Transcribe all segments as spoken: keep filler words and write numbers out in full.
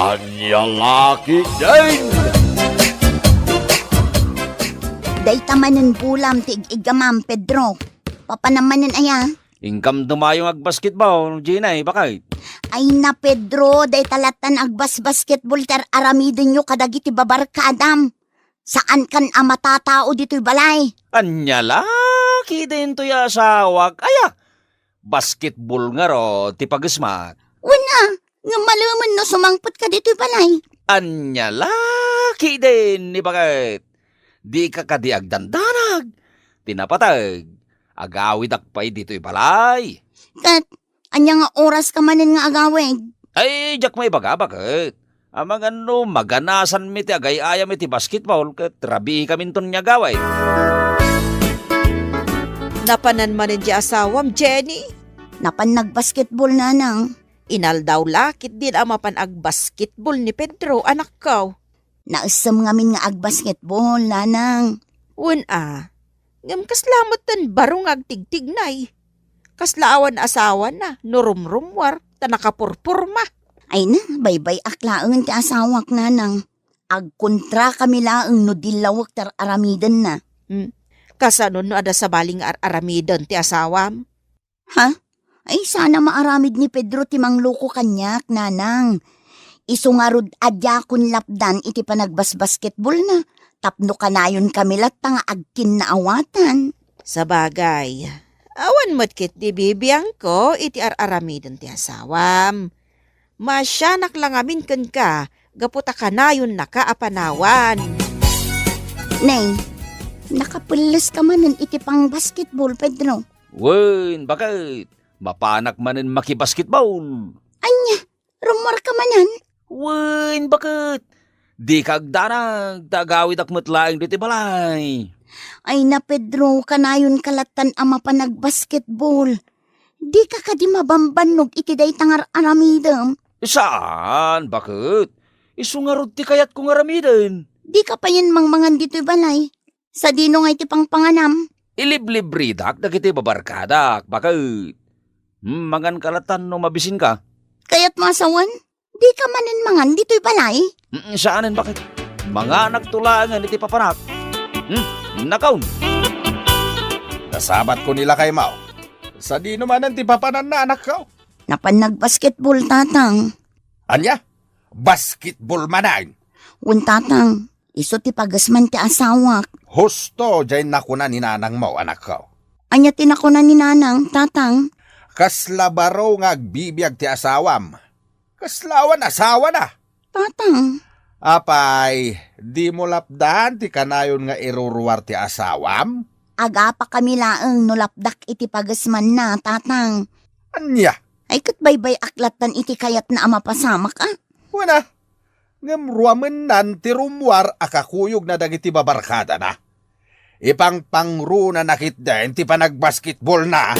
Ania la ketdin? Dayta manen bolam ti ig-iggamam, Pedro. Papanam manen aya? Inkam dumayo nga agbasketball, Jenay, baket? Ay na, Pedro, dayta lattan agbasbasketball ti ar-aramidenyo kadagiti babarkadam. Saankan a matatao ditoy balay. Ania la ketdin toy asawak? Aya, basketball ngarud ti pagesmak. Wen a, ngem malemen no sumangpetka ditoy balay. Ania la ketdin, baket? Dika kadi agdandanag? Ti napateg, agawidak pay ditoy balay. Ket ania nga oraska manen nga agawid? Ay, diak maibaga, baket. Amangan no maganasanmi ti agay-ayam iti basketball ket rabiikaminton nga agawid. Napanan manen ti asawam, Jenny? Napan nagbasketball, nanang. Inaldaw la ketdin a mapan agbasketball ni Pedro, anakko. Naessem ngamin nga agbasketball, nanang. Wen a, ngem kasla met ti baro nga agtigtignay. Kasla awan asawana no rumrummuar ta nakapurpurma. Ay na, baybay-ak laeng ti asawak, nanang. Agkontrakami laeng no dillawek ti ar-aramidenna. Hmm. Kasano no adda sabali nga ar-aramiden ti asawam? Ha? Ay, sana maaramid ni Pedro ti mangloko kaniak, nanang. Isu ngarud a diakon lapdan iti panagbasbasketballna, tapno kanayonkami latta nga agkinnaawatan. Sabagay, awan met ketdi bibiangko iti ar-aramiden ti asawam. Maasianak la ngamin kenka gapu ta kanayonnaka a panawan. Nay, nakapelleska manen iti pangbasketball, Pedro? Wen, baket. Mapanak manen makibasketball. Ania, rummuarka manen? Wen, baket. Dika agdanag, ta agawidak met laeng ditoy balay. Ay na, Pedro, kanayonka lattan a mapan agbasketball. Dika kadi mabambannog iti dayta nga ar-aramidem? Saan, baket. Isu ngarud ti kayatko nga aramiden. Dika payen mangmangan ditoy balay sadino nga iti pangpanganam? Iliblibridak dagiti babarkadak, baket. Hmm, manganka lattan no mabisinka. Kayatmo a sawen? Dika manen mangan ditoy balay? Mm, saanen, baket. Manganakto laengen iti papanak. Hmm, nakaon. Nasabatko ni lakaymo. Sadino manen ti papananna, anakko? Napan nagbasketball, tatang. Ania? Basketball manen? Wen, tatang. Isu ti pagesman ti asawak. Husto diay nakuna ni nanangmo, anakko. Ania ti nakuna ni nanang, tatang? Kasla baro nga agbibiag ti asawam. Kasla awan asawana. Tatang. Apay, dimo lapdan ti kanayon nga iruruar ti asawam? Agapakami laeng no lapdak iti pagesmanna, tatang. Ania? Ay, ket baybay-ak lattan iti kayatna a mapasamak, a? Wen a, ngem ruamennan ti rummuar a kakuyogna dagiti babarkadana. Ipangpangrunana ketdin ti panagbasketballna.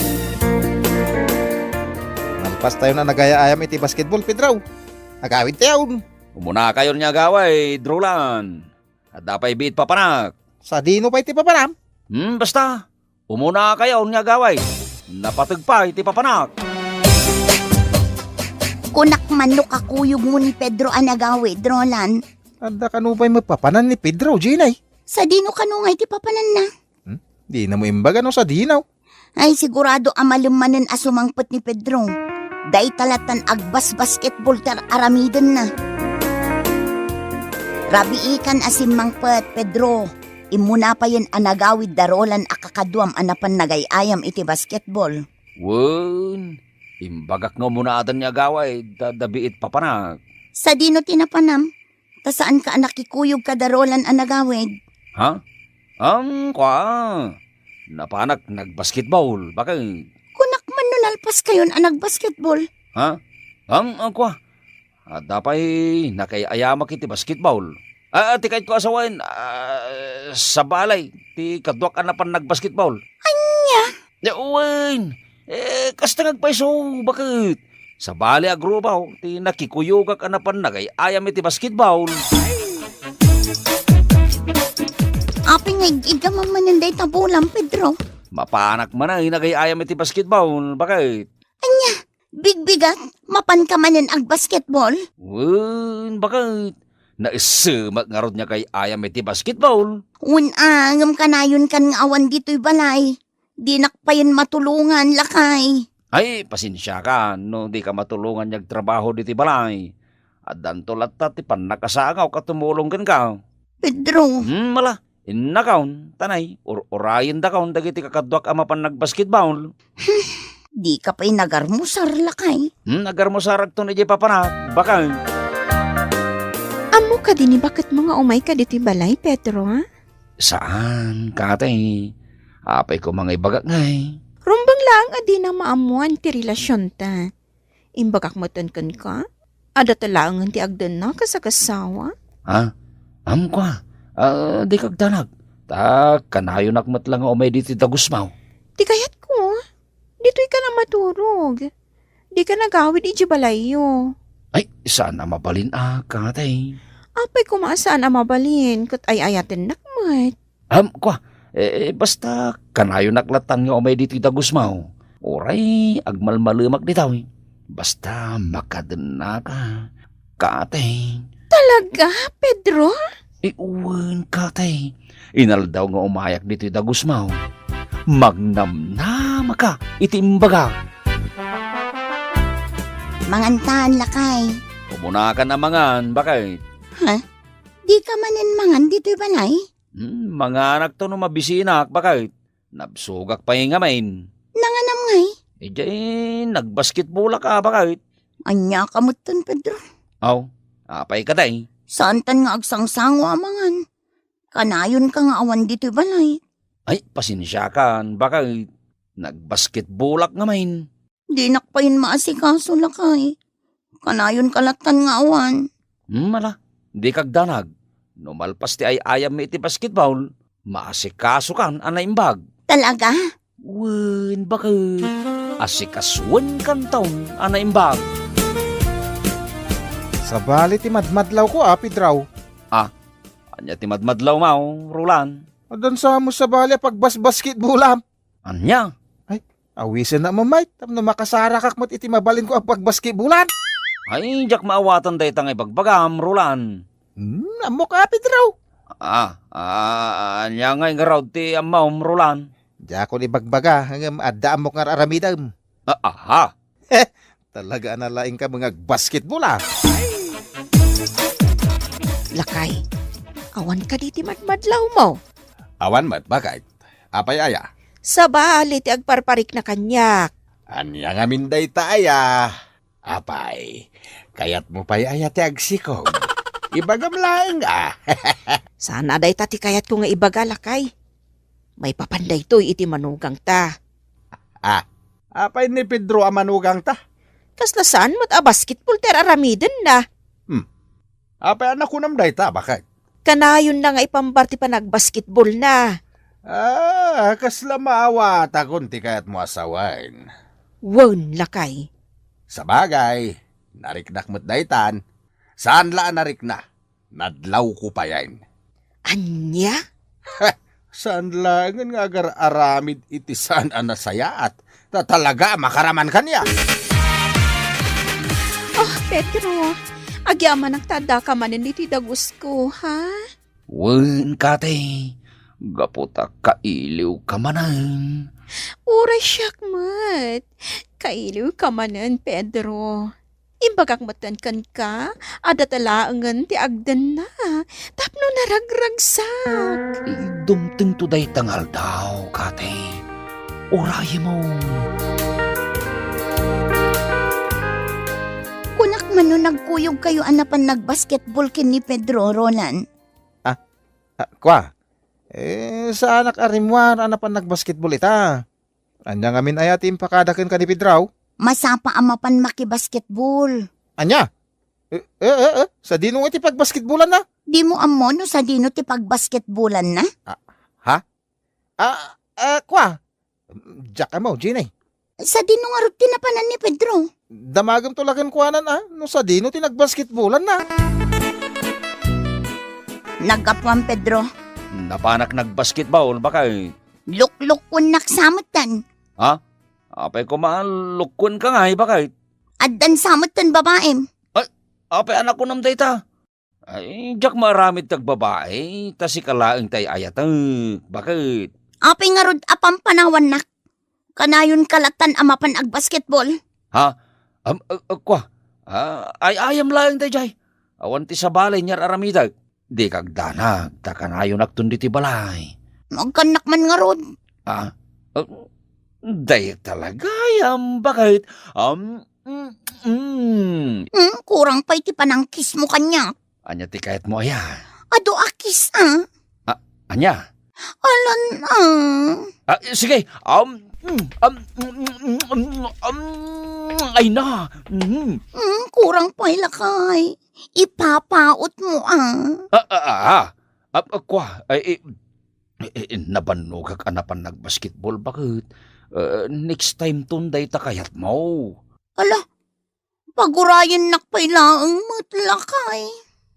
Nalpastayon a nagayayam iti basketball, Pedro. Agawidtayon. Umunakayon nga agawid, Roland. Adda pay biit papanak. Sadino pay ti papanam? Hmm, basta. Umunakayon nga agawid. Napateg pay ti papanak. Kunak man no kakuyogmo ni Pedro a nagawid, Roland. Adda kano pay met papanan ni Pedro, Jenay? Sadino kano ngay ti papananna? Hmm? Dinamo imbaga no sadino. Ay, sigurado a malem manen a sumangpet ni Pedro. Dayta lattan agbasbasketball ti ar-aramidenna. Rabiikan a simmangpet, Pedro. Immuna payen a nagawid da Roland a kakaduam a napan nagay-ayam iti basketball. Wen, imbagak nga umunadan nga agawid, ta adda biit papanak. Sadino ti napanam? Ta saanka a nakikuyog kada Roland a nagawid? Ha? Ang kua, napanak nagbasketball, baket. Kunak man no nalpaskayon a nagbasketball. Ha? Ang, ang kua, adda pay nakay-ayamak iti basketball. Ah, ti kayatko a sawen, ah, sabali ti kaduak a napan nagbasketball. Ania? Ya, wen. Eh, kasta nga agpayso, baket. Sabali a grupo ti nakikuyogak a napan nagay-ayam iti basketball. Apay nga ig-iggamam manen dayta bolam, Pedro? Mapanak man ay nagay-ayam iti basketball, baket. Ania? Bigbigat, mapanka manen agbasketball? Wen, baket. Naissemak ngarud nga kay-ayam iti basketball. Wen a, ngem kanayonkan nga awan ditoy balay. Dinak payen matulongan, lakay. Ay, pasensiakan no dika matulongan nga agtrabaho ditoy balay. Addanto latta ti pannakasangawko a tumulong kenka. Pedro. Hmm, mala. Innakon, tanay, ur-urayendakon dagiti kakaduak a mapan nagbasketball. Dika pay nagarmusar, lakay. Hmm, agarmusaragton idiay papanak, baket. Ammo kadi ni baketmo nga umayka ditoy balay, Pedro, a? Saan, katay. Apay koma nga ibagak ngay. Rumbeng laeng a dinang maammoan ti relasionta. Imbagak metten kenka, adda ta laengen ti agdennak a sagassawa. Ha? Amko a, ah, dika agdanag. Ta kanayonak met la nga umay ditoy dagusmo. Ti kayatko, ditoyka a maturog. Dika agawid idiay balayyo. Ay, saan a mabalin a, katay. Apay koma a saan a mabalin, ket ay-ayatennak met. Am, kua, eh, basta kanayonak lattan nga umay ditoy dagusmo. Uray, agmalmalemak ditoy. Basta makadennaka, katay. Talaga, Pedro? Eh, wen, katay. Inaldaw nga umayak ditoy dagusmo. Magnamnamaka iti imbagak. Mangantan, lakay. Umunakan a mangan, baket. Ha? Dika manen mangan ditoy balay? Hmm, manganakto no mabisinak, baket. Nabsogak pay ngamin. Nanganam ngay? Idiay nagbasketballak a, baket. Ania ka metten, Pedro? Aw, apay kadi? Saantan nga agsangsango a mangan. Kanayonka nga awan ditoy balay. Ay, pasensiakan, baket. Nagbasketballak ngamin. Dinak payen maasikaso, lakay. Kanayonka lattan nga awan. Hmm, ala, dika agdanag. No malpas ti ay-ayammi iti basketball, maasikasokan a naimbag. Talaga? Wen, baket. Asikasoenkanton a naimbag. Sabali ti madmadlawko a, Pedro. Ah, ania ti madmadlawmo, Roland? Addan sa met sabali a pagbasbasketballam. Ania? Ay, awisennak met, tapno makasarakak met iti mabalinko a pagbasketballan. Ay, diak maawatan dayta nga ibagbagam, Roland. Hmm, ammok a, Pedro. Ah, ah, ania ngay ngarud ti ammom, Roland? Diakon ibagbaga, ngem adda ammok nga ar-aramidem. Ah, aha. Talaga a nalaingka nga agbasketball, a. Lakay, awan kadi ti madmadlawmo? Awan met, baket. Apay aya? Sabali ti agparparikna kaniak. Ania ngamin dayta aya? Apay, kayatmo pay aya ti agsikog? Ibagam laeng, a. Saan a dayta ti kayatko nga ibaga, lakay. Maipapan daytoy iti manugangta. Ah, apay ni Pedro a manugangta? Kasla saan met a basketball ti ar-aramidenna. Hmm. Apay a nakunam dayta, baket? Kanayonna nga ipambar ti panagbasketballna. Ah, kasla maawatakon ti kayatmo a sawen. Wen, lakay. Sabagay, nariknak met daytan. Saan la a narikna? Nadlawko payen. Ania? Saan laengen nga agar-aramid iti saan a nasayaat? Ta talaga a makaraman kaniak. Oh, Pedro, agyamanak ta addaka manen ditoy dagusko, ha? Wen, kadi, gapu ta kailiwka manen. Uray siak met. Kailiwka manen, Pedro. Imbagak metten kenka, adda ta laengen ti agdenna tapno naragragsak. Dumtengto dayta nga aldaw, kadi. Urayemon. Kunak man no nagkuyogkayo a napan nagbasketball ken ni Pedro, Roland. Ah, ah, kua? Eh, saanak a rimmuar a napan nagbasketball ita. Ania ngamin aya ti impakada kenka ni Pedro? Masapa a mapan makibasketball. Ania? Eh, eh, eh, eh, sadino nga iti pagbasketballanna? Dimo ammo no sadino ti pagbasketballanna? Ah, ha? Ah, ah, kua? Diak ammo, Jenny. Sadino ngarud ti napanan ni Pedro? Damagem to la kenkuana, a, no sadino ti nagbasketballanna. Naggapuam, Pedro. Napanak nagbasketball, baket. Luklukkuennak sa metten. Ha? Apay koma, lukkuenka ngay, baket. Addan sa met ti babaem. Ay, apay a nakunam dayta? Ay, diak maaramid ti agbabai, ta sika laeng ti ay-ayatek. Baket? Apay ngarud a pampanawannak? Kanayonka lattan a mapan agbasketball? Ha? Am, a, a, kua? Ah, ay-ayam laeng daydiay. Awan ti sabali nga ar-aramidek. Dika agdanag, ta kanayonakton ditoy balay. Agkannak man ngarud. Ah? Ah, dayta la gayam, baket? Am, mm, mm. Hmm, kurang pay ti panangkismo kaniak. Ania ti kayatmo aya? Adu a kiss, a. Ah, ania? Alan, a. Ah, sige. Um, mm, um, mm, mm, mm, mm, ay na. Mm. Hmm, kurang pay lakay. Ipapautmo, a. Ah, ah, ah, ah. Ah, ah, kua, ay, eh, eh, eh, nabannogak a napan nagbasketball, baket? Eh, next time ton dayta kayatmo. Ala, pagurayennak pay laeng met lakay.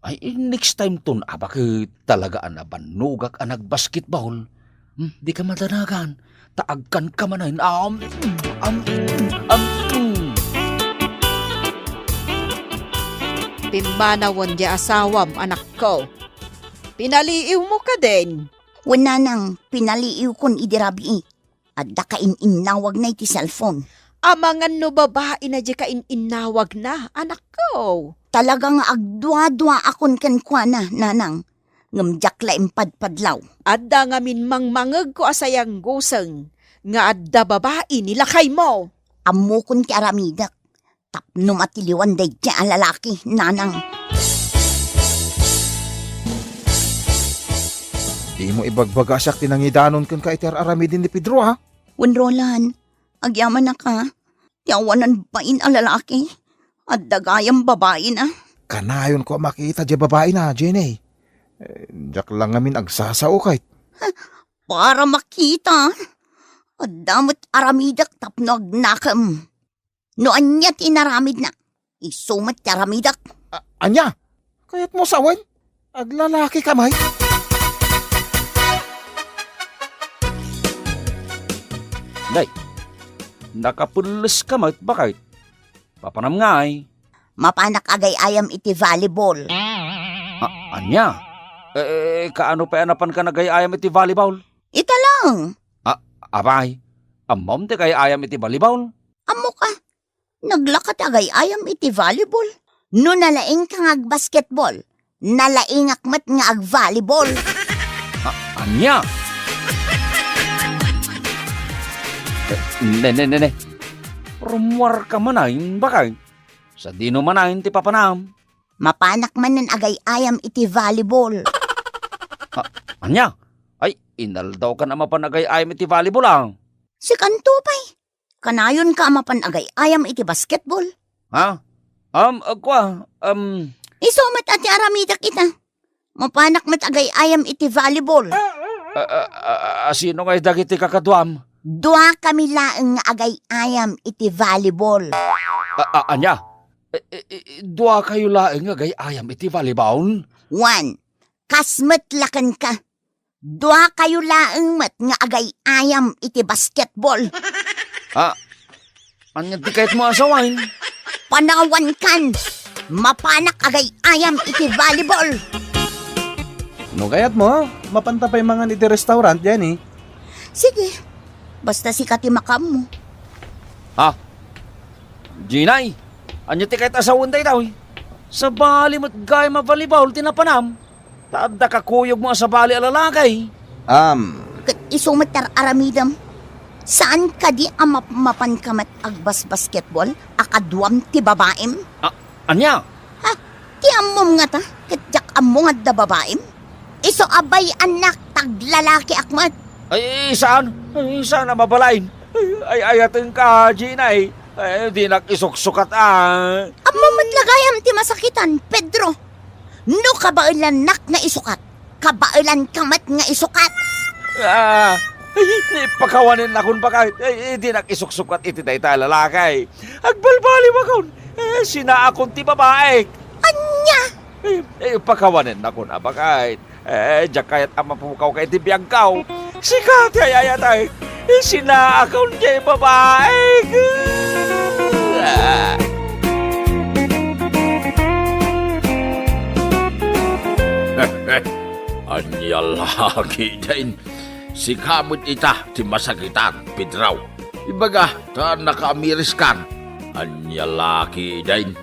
Ay, next time ton, a, baket? Talaga a nabannogak a nagbasketball. Hmm, dika madanagan. Ta agkanka manen. Am, am, am. Pimmanawen ti asawam, anakko. Pinaliiwmo kadin? Wen, nanang, pinaliiwkon idi rabii. Adda kain-innawagna iti cellphone. Amangan no babaina diay kain-innawagna, anakko. Talaga nga agduaduaakon kenkuana, nanang. Ngem diak la impadpadlaw. Adda ngamin mangmangegko a sayangguseng nga adda babai ni lakaymo. Ammokon ti aramidek. Tapno matiliwan daydiay a lalaki, nanang. Dimo ibagbagasiak ti nangidanon kenka iti ar-aramiden ni Pedro, a? Wen, Roland, agyamanak, a. Ti awanan bain a lalaki, adda gayam babaina. Kanayonko a makita diay babaina, Jenny. Eh, diak la ngamin agsasao ket. Para makita, adda met aramidek tapno agnakem. No ania ti inaramidna, isu met ti aramidek. A-, ania? Kayatmo sawen? Aglalakika met? Nay, nakapelleska met, baket? Papanam ngay? Mapanak agay-ayam iti volleyball. A-, ania? Eh, kaano pay a napanka nagay-ayam iti volleyball? Ita lang. A-, apay, ammom ti agay-ayam iti volleyball? Ammok, a. Naglaka ti agay-ayam iti volleyball. No nalaingka nga agbasketball, nalaingak met nga agvolleyball. A-, ania? Eh, ne, ne, ne, ne. Rummuarka manen, baket? Sadino manen ti papanam? Mapanak manen agay-ayam iti volleyball. A-, ania? Ay, inaldawkan a mapan agay-ayam iti volleyball, a. Sikanto pay. Kanayonka a mapan agay-ayam iti basketball. Ha? Um, a, kua, um. Isu met a ti aramidek ita. Mapanak met agay-ayam iti volleyball. A, a, a, a, sino ngay dagiti kakaduam? Duakami laeng nga agay-ayam iti volleyball. A, a, ania? E, e, e, duakayo laeng nga agay-ayam iti volleyball? Wen, kas met la kenka. Duakayo laeng met nga agay-ayam iti basketball. A, ania ti kayatmo a sawen? Panawankan! Mapanak agay-ayam iti volleyball! No kayatmo, mapanta pay mangan iti restaurant, Jenny. Sige, basta sika ti makaammo. Ha? Jenny, ania ti kayat a sawen daytoy? Sabali met gayam a volleyball ti napanam. Ta adda kakuyogmo a sabali a lalaki. Am. Ket isu met ti ar-aramidem. Saan kadi a mapmapanka met agbasbasketball a kaduam ti babaim? A-, ania? Ha? Ti ammom ngata? Ket diak ammo nga adda babaim? Isu a bay-annak ta aglalakiak met. Ay, saan? Ay, saan a mabalin? Ay, ay, ayatenka, Gina, eh. Ay, dinak isuksukat, ah. Ammo met la gayam ti masakitan, Pedro. No kabaelannak nga isukat, kabaelanka met nga isukat. Ah, ay, pakawanennakon, baket. Ay, ay, dinak isuksukat iti dayta a lalaki. Agbalbaliwakon. Eh, sinaakon ti babaik. Ania? Eh, eh, pakawanennakon a, baket. Eh, diak kayat a mapukaw ka iti biagko. Sika ti ay-ayatek. Eh, sinaakon ti babaik. Ah. Laki, Deng. Sika met ita ti masakitan, Pedro. Ibaga ta nakaamiriskan. Ania laki, Deng.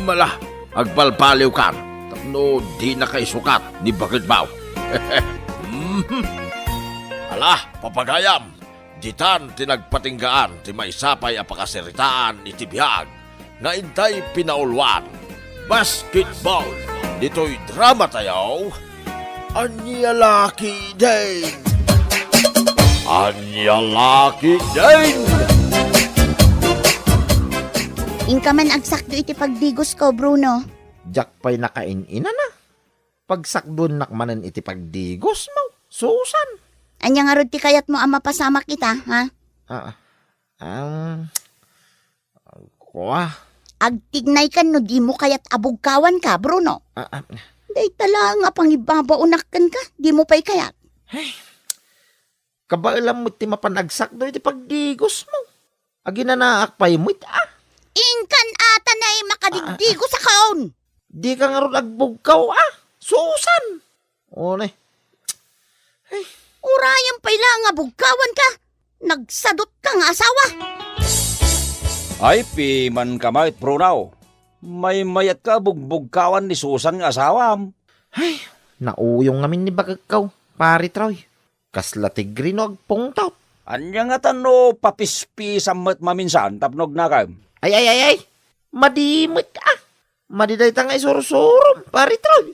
Mala, agbalbaliwkan tapno dinaka isukat ni baketmo. Mhm. Ala, papagayam, ditan ti nagpatinggaan ti maysa pay a pakasaritaan iti biag nga intay pinauluan. Basketball ditoy dramatayo. Ania laki, Deng? Ania laki, Deng? Inka man agsakdo iti pagdigosko, Bruno. Diak pay nakain-inana. Pagsakduennak manen iti pagdigosmo, Susan. Ania ngarud ti kayatmo a mapasamak ita, ha? Ah, ah, kua. Agtignaykan no dimo kayat a bugkawanka, Bruno. Ah, ah. Dayta laeng a pangibabaonak kenka, dimo pay kayat. Ay, kabaelam met ti mapan agsakdo iti pagdigosmo. Aginanaak pay met, ah. Inkan ata nay makadiddigos a kaon. Dika ngarud agbugkaw, ah. Susan. One. Ay. Urayan pay la nga bugkawanka. Nagsadutka nga asawa. Ay, pimanka met, Bruno. Maymayatka a bugbugkawan ni Susan nga asawam. Ay, nauyong ngamin ni baketko, Pari Troy. Kasla tigre no agpungtot. Ania ngata no papispisam met maminsan tapno agnakem? Ay, ay, ay, ay! Madi met, ah! Madi dayta nga isursurom, Pari Troy.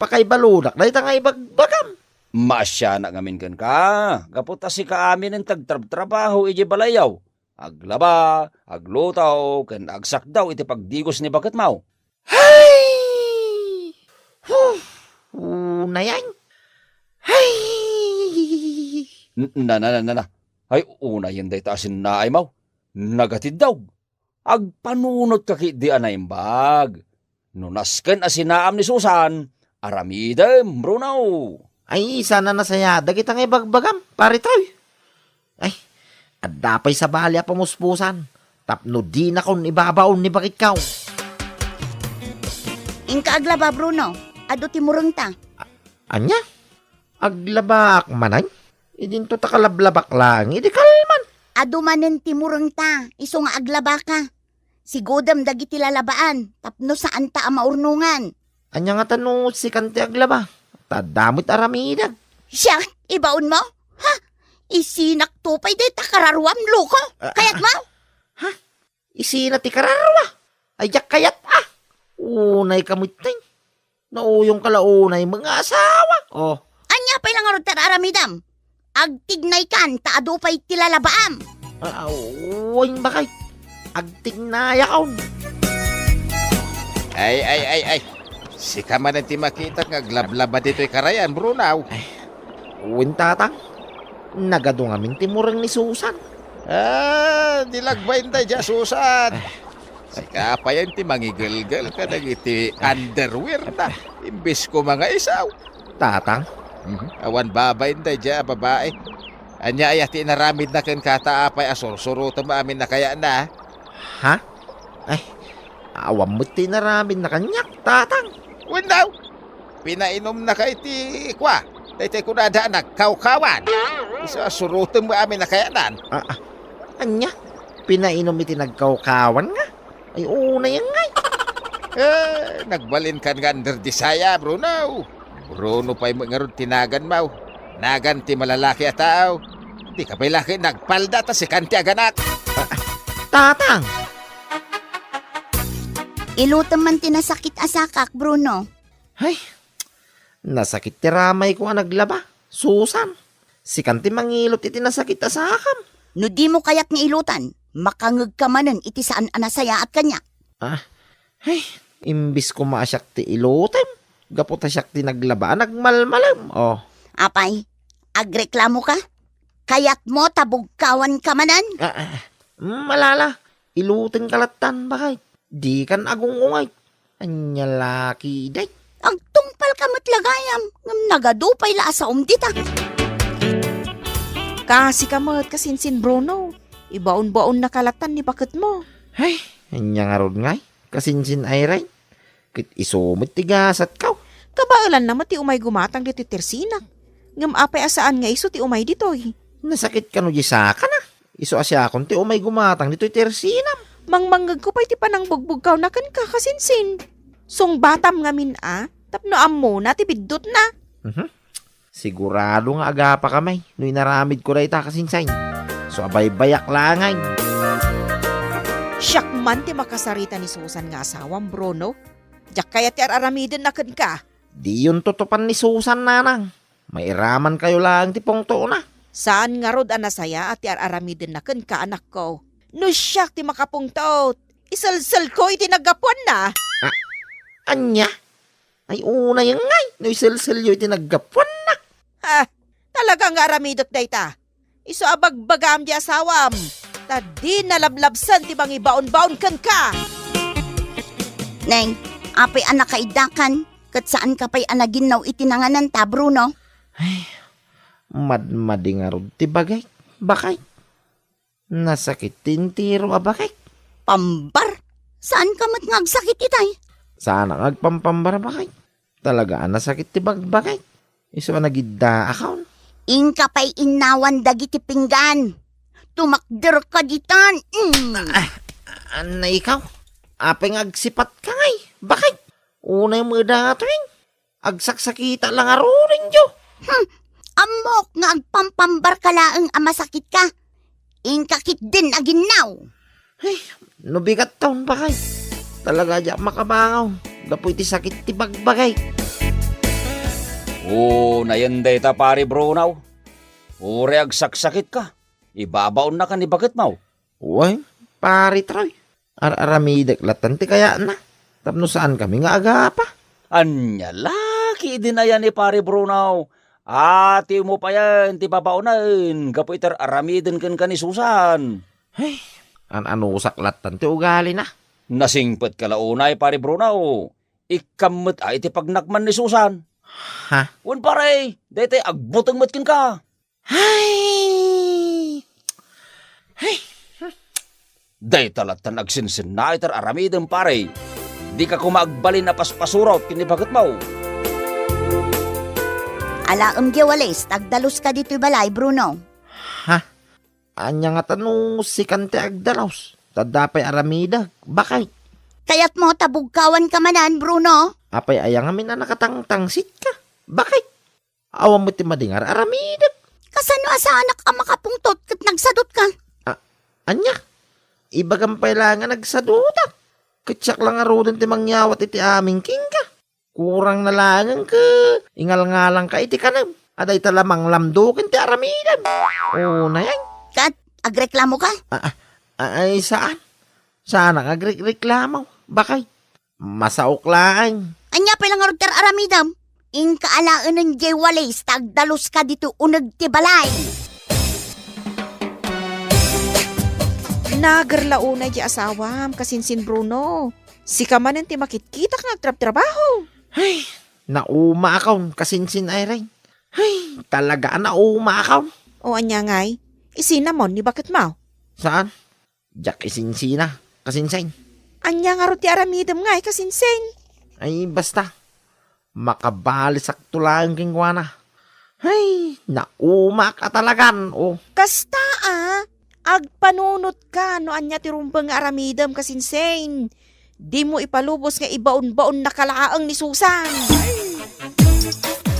Pakaibaludak dayta nga ibagbagam. Maasianak ngamin kenka, gapu ta sika aminen ti agtrabtrabaho idiay balayyo. Aglaba, agluto, ken agsakdaw iti pagdigos ni baketmo. Hay! Huh! Unayan. Hay! N-, na, na, na, na, na. Ay, unayen dayta a sinnaaymo. Nagatiddog. Agpanunotka ketdi a naimbag. No nasken a sinaam ni Susan, aramidem, Bruno. Ay, sana nasayaat dagita nga ibagbagam, Pari Troy. Ay, adda pay sabali a pamuspusan tapno dinakon ibabaon ni baketko. Inka aglaba, Bruno. Adu ti murengta. A-, ania? Aglabaak manen? Idinto ta kalablabak laeng idi kalman. Adu manen ti murengta, isu nga aglabaka. Sigudem dagiti lalabaan tapno saanta a maurnongan. Ania ngata no sikan ti aglaba? Ta adda met aramidek. Siak, ibaonmo? Ha? Isinakto pay dayta kararuam, loko? Ah, ah, kayatmo? Ha? Isina ti kararua? Ay, diak kayat, ah! Unayka met, Deng. Nauyongka la unay met nga asawa. Oh. Ania pay la ngarud ti ar-aramidam? Agtignaykan ta adu pay ti lalabaam. Ah, wen, bakay. Agtignayakon. Ay, ay, ay, ay. Sika manen ti makitak nga aglablaba ditoy karayan, Bruno. Ay, wen, Tatang. Nagadu ngamin ti mureng ni Susan. Ah, di lagbain daydiay a Susan. Ay. Sika payen ti mangigelgel kadagiti underwear na, imbes koma nga isu. Tatang? Mhm. Awan babain daydiay a babai. Ania aya ti inaramidna kenka ta apay a sursurotem amin a kayatna? Ha? Ay, awan met ti inaramidna kaniak, Tatang. Wen daw, pinainumnaka iti kua, daytoy kunada a nagkawkawan. Isu a surotem amin a kayatnan. Ah, ah. Ania? Pinainum iti nagkawkawan nga? Ay, unay ngay. Eh, nagbalinkan nga under desire, Bruno. Bruno pay met ngarud ti naganmo. Nagan ti malalaki a tao. Dika pay la ket nagpalda ta sikan ti aganak. Ah, ah. Tatang! Ilutem man ti nasakit a sakak, Bruno. Ay, nasakit ti ramayko a naglaba, Susan. Sikan ti mangilot iti nasakit a sakam. No dimo kayat nga ilutan, makangegka manen iti saan a nasayaat kaniak. Ah, ay, imbis koma a siak ti ilutem, gapu ta siak ti naglaba a nagmalmalem. Oh. Apay, agreklamoka? Kayatmo ta bugkawanka manen? Ah, ah, malala, ilutenka lattan, bakay. Dikan agung-ungay. Ania la ketdi? Agtungpalka met la gayam, ngem nagadu pay la a saom dita. Kasika met, kasinsin Bruno. Ibaonbaonnaka lattan ni baketmo. Ay, ania ngarud ngay? Kasinsin Irene. Ket isu met ti gasatko. Kabaelanna met ti umay gumatang ditoy tersinak. Ngem apay a saan nga isu ti umay ditoy? Nasakit kano di sakana? Isu a siakon ti umay gumatang ditoy ti ersinam. Mangmangngegko pay ti panangbugbugkawna kenka, kasinsin. Sungbatam ngamin a, tapno ammona ti biddutna. Mhm. Sigurado nga agapakami no inaramidko dayta, kasinsin. So, abaybayak laeng. Siak man ti makasarita ni Susan nga asawam, Bruno. Diak kayat ti ar-aramidenna kenka. Diyon tutupan ni Susan, nanang. Mairamankayo laeng ti pungtona. Saan ngarud a nasayaat ti ar-aramidenna kenka, anakko. No siak ti makapungtot, iselselko iti naggapuanna. Ah, ania? Ay, unay ngay, no iselselyo iti naggapuanna. Ha? Talaga nga aramidek dayta. Isu a bagbagam di asawam, ta di nalablabsan ti mangibaonbaon kenka. Neng, apay a nakaiddakan, ket saan ka pay a naginnaw iti nangananta, Bruno? Ay, madmadi ngarud ti bagik, bakay. Nasakit ti entero a bakik. Pambar, saan ka met nga agsakit itay? Saan nga agpampambar, bakay. Talaga a nasakit ti bagbagik. Isu a nagiddaakon. Inka pay innawan dagiti pinggan. Tumakderka ditan. Mm. Ah, anna ikaw? Apay nga agsipatka ngay? Bakit? Unay mo datoy. Agsaksakita lang arurenyo. Hmm. Ammok nga agpampambar ka laeng a masakit ka. Inka ketdin aginnaw. Ay, no bigat taon, bakay. Talaga diak makabangaw gapu iti sakit ti bagbagik. O, nayen dayta, Pare Bruno. Uray agsaksakitka, ibabaonnaka ni baketmo. Wen, Pare Troy. Ar-aramidek lattan ti kayatna. Tapno saankami nga agapa. Ania la ketdin aya ni Pare Bruno? Atimo payen ti babaonen gapu iti ar-aramiden kenka ni Susan. Ay, an-anusak lattan ti ugalina. Nasingpetka la unay, Pare Bruno. Ikkam met a iti pagnakman ni Susan. Ha? Wen, pare, daytoy agbuteng met kenka. Ay! Ay! Dayta lattan agsinsinna iti ar-aramidem, pare. Dika koma agbalin a paspasurot ken ni baketmo. Alaem diay walis ta agdaluska ditoy balay, Bruno. Ha? Ania ngata no sikan ti agdalus? Ta adda pay aramidek, bakay. Kayatmo ta bugkawanka manen, Bruno? Apay aya ngamin a nakatangtangsitka, bakay. Awan met ti madi nga ar-aramidek. Kasano a saanak a makapungtot ket nagsadutka? Ah, ania? Ibagam pay laeng a nagsadutak. Ket siak la ngaruden ti mangyawat iti amin kenka. Kurang na laengen ket ingalngalangka iti kanem. A dayta la manglamduken ti aramidem. Unay. Ket agreklamoka? Ah, ah, ay, saan. Saanak agrekreklamo. Bakay. Masaok laeng. Ania pay la ngarud ti ar-aramidem? Inka alaenen diay walis ta agdaluska ditoy uneg ti balay. Nager la unay diay asawam, kasinsin Bruno. Sika manen ti makitkitak nga agtrabtrabaho. Ay, naumaakon, kasinsin Irene. Ay, talaga a naumaakon. O ania ngay? Isinamon ni baketmo? Saan? Diak isinsina, kasinsin. Ania ngarud ti aramidem ngay, kasinsin? Ay, basta. Makabalisakto laeng kenkuana. Ay, naumak a talagan, oh. Kasta, a. Agpanunotka no ania ti rumbeng nga aramidem, kasinsin. Dimo ipalubos nga ibaonbaonnaka laeng ni Susan.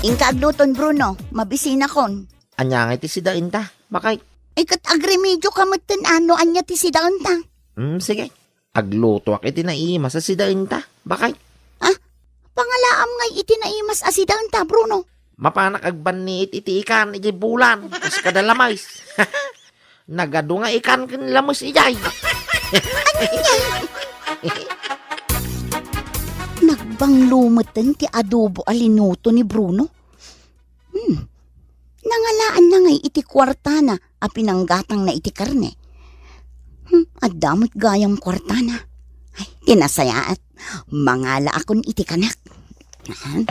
Inka agluton, Bruno. Mabisinakon. Ania ngay ti sidaenta, bakay? Ay, ket agremedioka metten a no ania ti sidaenta. Hmm, sige. Aglutoak iti naimas a sidaenta, bakay. Ah, pangalaam ngay iti naimas a sidaenta, Bruno? Mapanak agbanniit iti ikan iti bulan, kas kada lamis. Nagadu nga ikan ken lamis idiay. Nagbanglo metten ti adobo a linuto ni Bruno. Hmm. Nangalaanna ngay iti kuartana a pinanggatangna iti karne. Hmm, adda met gayam kuartana. Ay, ti nasayaat. Mangalaakon iti kanak. Ahan.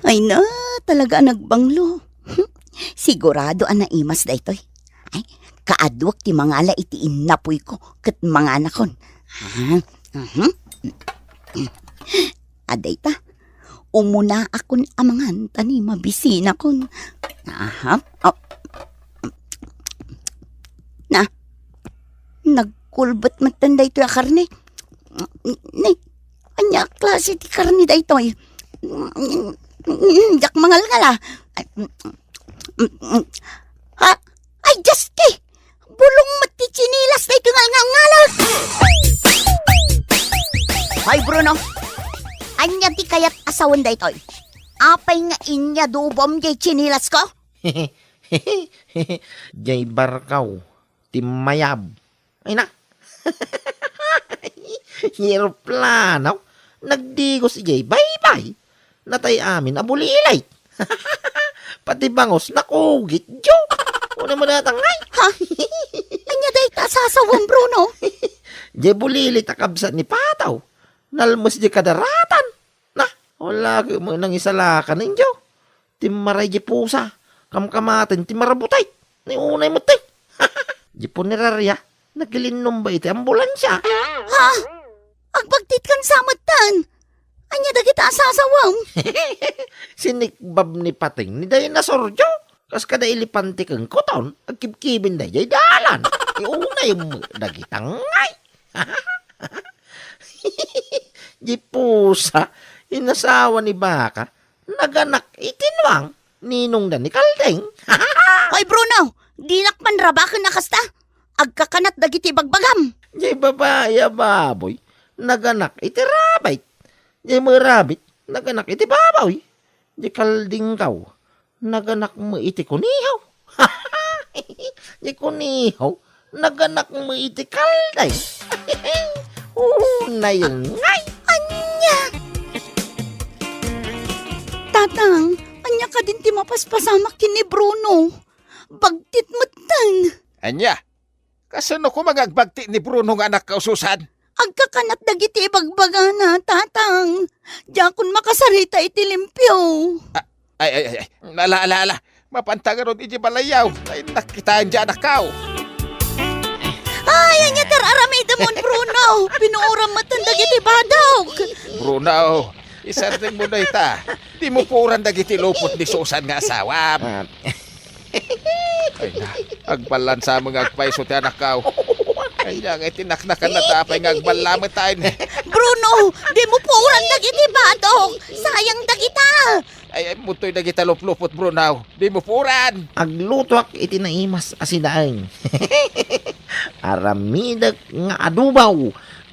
Ay na, talaga a nagbanglo. Hmm, sigurado a naimas daytoy. Ay, kaaduak ti mangala iti innapuyko ket manganakon. Ahan. Mhm. Adayta. Umunaakon a mangan ta ni mabisinakon. Aha. Oh. Na, nagkulbet metten daytoy a karne. Ni, ania a klase ti karne daytoy? Diak mangalngal a. Ha? Ay, Diyos ti! Bulong met ti tsinilas daytoy nga ngalngalak! Hoy, Bruno! Ania ti kayat a sawen daytoy? Apay nga inyadubom jay tsinilas ko? Jay barkaw, ti mayab. Ay na. Eroplano, nagdigos ijay baybay. Natay amin a bulilit. Pati bangus, nakugit, jo. Una mo datang, ay. Ha? Ania dayta a sasawem, Bruno? Jay bulilit a kabsat ni Pataw. Nalmes jay kadaratan. Na, wala ka mo nang isalakan, injo. Timmaray di pusa, kamkamaten ti marabutit. Ni unay met ti. Di puneraria, nagilinnumba iti ambulansia. Ha? Agbagtit kan sametten? Ania dagita a sasawem? Sinikbab ni Pating ni dinosaur, jo. Kas kada elepante ken kuton, agkibkibin dayjay dalan. Iunay met dagita ngay. Di pusa, inasawa ni baka, naganak iti nuang, ninongda ni Kalding. Hoy, Bruno, dinak man rabaken a kasta. Agkakanat dagiti bagbagam. Di babai a baboy, naganak iti rabbit. Di mo rabbit, naganak iti baboy. Di Kalding kaw, naganak mo iti kuniho. Di kuniho, naganak mo iti Kalding. Unay ngay. Ania? Tatang, ania kadin ti mapaspasamak ken ni Bruno? Bagtit metten. Ania? Kasano koma nga agbagtit ni Bruno nga anakkaw, Susan? Agkakanat dagiti ibagbagana, Tatang. Diakon makasarita iti limpio. Ah, ay, ay, ay, ay. Ala, ala, ala. Mapanta ngarud iti balayyaw. Ay, nakitaen di anakkaw. Ay, ania ti ar-aramidemon, Bruno? Pinuoram metten dagiti badok. Bruno, isardengmo dayta. Dimo puoran dagiti lupot ni Susan nga asawam. Ah. Ay na, agballan sa nga agpayso ti anakkaw. Ay na, nga iti naknakan na tapay nga agballametaen. Bruno, dimo puoran dagiti badok. Sayang dagita. Ay, ay, mutoy dagita luplupot, Bruno. Dimo puoran. Aglutoak iti naimas a sinaeng. Aramidek nga adubaw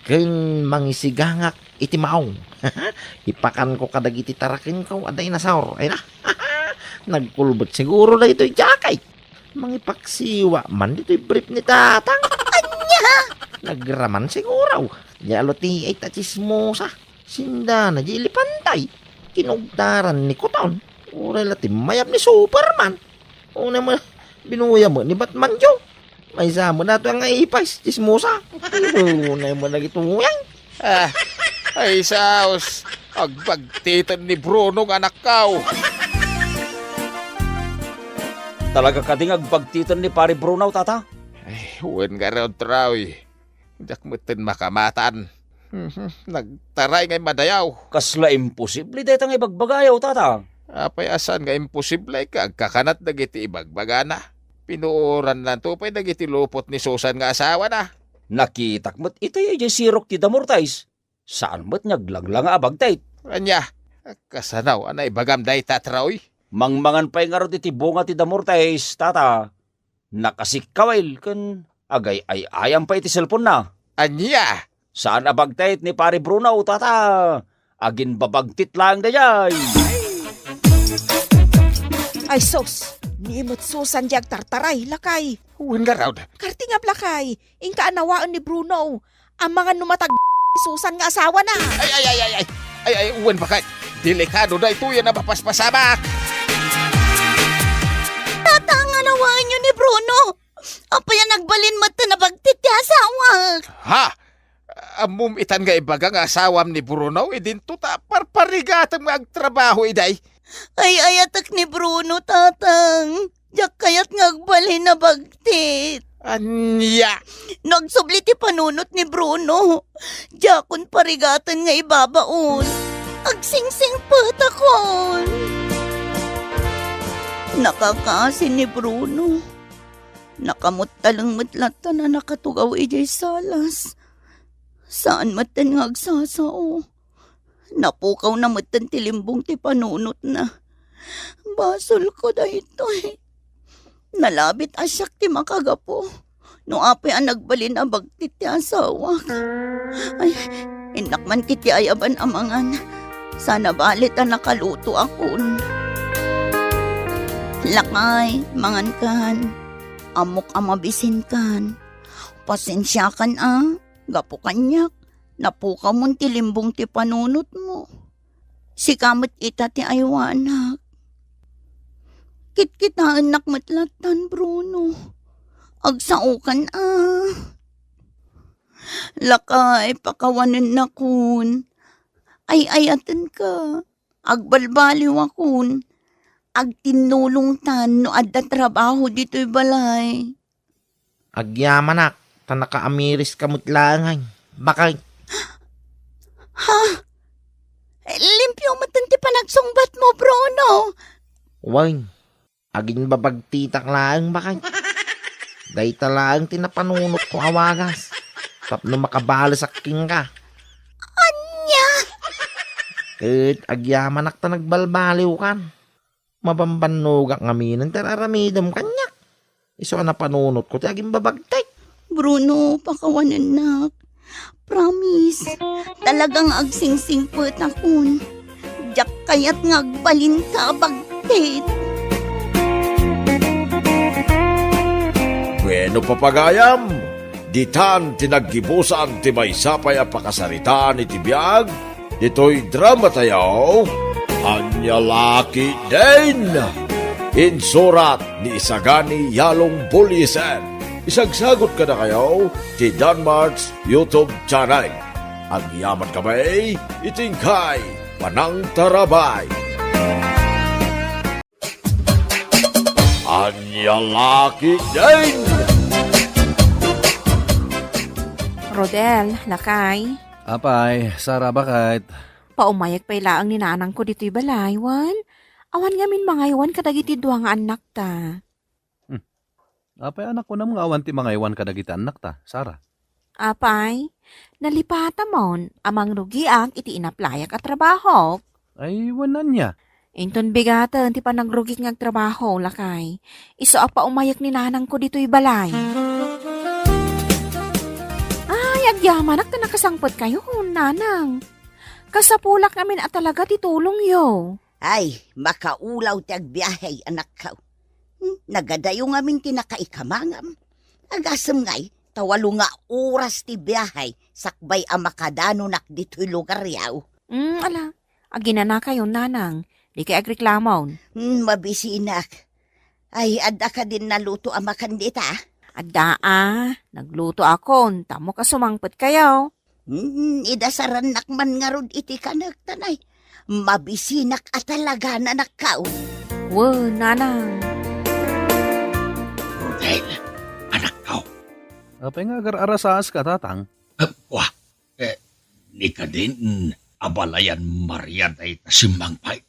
ken mangisigangak iti maong. Ipakanko kadagiti tarakenko a dinosaur. Ay na. Nagkulbet siguro daytoy jacket. Mangipaksiwa man ditoy brief ni Tatang. Ania? Nagraman siguro. Di alutiay ta chismosa. Sindana di ilepante. Kinugtaran ni Kuton. Uray la ti mayab ni Superman. Una mo, binuya mo ni Batman, jo. Maysa mo na to nga ipais, chismosa. Una mo na gito, yan. Ah, ay, saos. Agbagtiten ni Bruno nga anakkaw. Talaga kadi nga agbagtiten ni Pare Bruno, Tata? Ay, wen nga raw, Troy. Diak metten makamatan. Mhm, nagtaray nga immadayaw. Kasla imposible dayta nga ibagbagayo, Tata. Apay a saan nga imposible ket agkakanat dagiti ibagbagana? Pinuorannanto pay dagiti lupot ni Susan nga asawana. Nakitak met itay idiay sirok ti Damortais. Saan met nga aglangla nga abagtit. Ania, kasano a naibagam dayta, Troy? Mangmangan pay ngarud iti bunga ti Damortais, Tata. Nakasikkawil ken agay-ay-ayam pay iti cellphone-na. Ania? Saan a bagtit ni Pare Bruno, Tata. Aginbabagtit laeng daydiay. Ay sus, ni met Susan di agtartaray, lakay. Wen ngarud. Kartingab, lakay, inka anawaen ni Bruno. Amangan no matag-, Susan nga asawana. Ay, ay, ay, ay, ay. Ay, ay, wen baket. Delikado daytoy a napapaspasamak. Tata, nga anawaenyo ni Bruno. Apay a nagbalin met ta nabagtit ti asawak? Ha? Ammom itan nga ibaga nga asawam ni Bruno, idinto ta parparigatem nga agtrabaho idiay. Ay-ayatek ni Bruno, Tatang. Diak kayat nga agbalin a bagtit. Ania? No agsubli ti panunot ni Bruno, diakon parigaten nga ibabaon. Agsingsingpetakon! Nakakaasi ni Bruno. Nakamuttaleng met latta a nakatugaw idiay salas. Saan metten nga agsasao. Napukawna metten ti limbong ti panunotna. Basolko daytoy. Nalabit a siak ti makagapu. No apay a nagbalin a bagtit ti asawak. Ay, innak man ketdi ayaban a mangan. Sana bale ta nakalutoakon. Lakay, mangankan. Ammok a mabisinkan. Pasensiakan a, gapu kaniak. Napukawmon ti limbong ti panunotmo. Sika met ita ti aywanak. Kitkitaennak met lattan, Bruno. Agsaokan a. Lakay, pakawanennakon. Ay-ayatenka. Agbalbaliwakon. Agtinnulongtan no adda trabaho ditoy balay. Agyamanak, ta nakaamiriska met laeng, ay. Bakit? Ha? Limpio metten ti panagsungbatmo, Bruno. Wen, agimbabagtitak laeng, bakit? Dayta laeng ti napanunotko a wagas. Tapno makabalesak kenka. Ania? Ket agyamanak ta nagbalbaliwkan. Mabambannogak ngamin ti ar-aramidem kaniak. Isu a napanunotko ti agimbabagtik. Bruno, pakawanennak. Promise, talagang agsingsingpetakon. Diak kayat nga agbalinka a bagtit. Bueno, papagayam, ditan ti naggibusan ti maysa pay a pakasaritaan iti biag ditoy dramatayo, Ania La Ketdin. Insurat ni Isagani Yalong Buliesen. Isagsagut kadakayo ti Danmart's YouTube channel. Agyaman kami iti inkay panangtarabay. Ania La Ketdin! Rodel, lakay. Apay, Sara, bakit? Paumayek pay laeng ni nanangko ditoy balay, wen? Awan ngamin mangaywan kadagiti dua nga annakta. Hmm. Apay a nakunam nga awan ti mangaywan kadagiti annakta, Sara? Apay, nalipatamon a mangrugiak iti inaplayak a trabahok. Ay, wen ania? Inton bigaten ti panagrugik nga agtrabaho, lakay. Isu a paumayek ni nanangko ditoy balay. Ay, agyamanak ta nakasangpetkayon, nanang. Kasapulak ngamin a talaga ti tulongyo. Ay, makaulaw ti agbiahe, anakko. Hmm, nagadayo ngamin ti nakaikamangam. Agasem ngay, ta walo nga oras ti biahe sakbay a makadanonak ditoy lugaryo. Hmm, ala, aginanakayon, nanang. Dikay agreklamon. Hmm, mabisinak. Ay, adda kadin naluto a makan dita? Adda a, naglutoakon, tapno kasumangpetkayo. Hmm, idasarannak man ngarud iti kanek, tanay. Mabisinak a talaga, anakko. Wen, nanang. Rodel, anakko. Apay nga agar-arasaaska, tatang? Ah, kua, eh, ni kadin, abalayan Maria dayta simmangpet.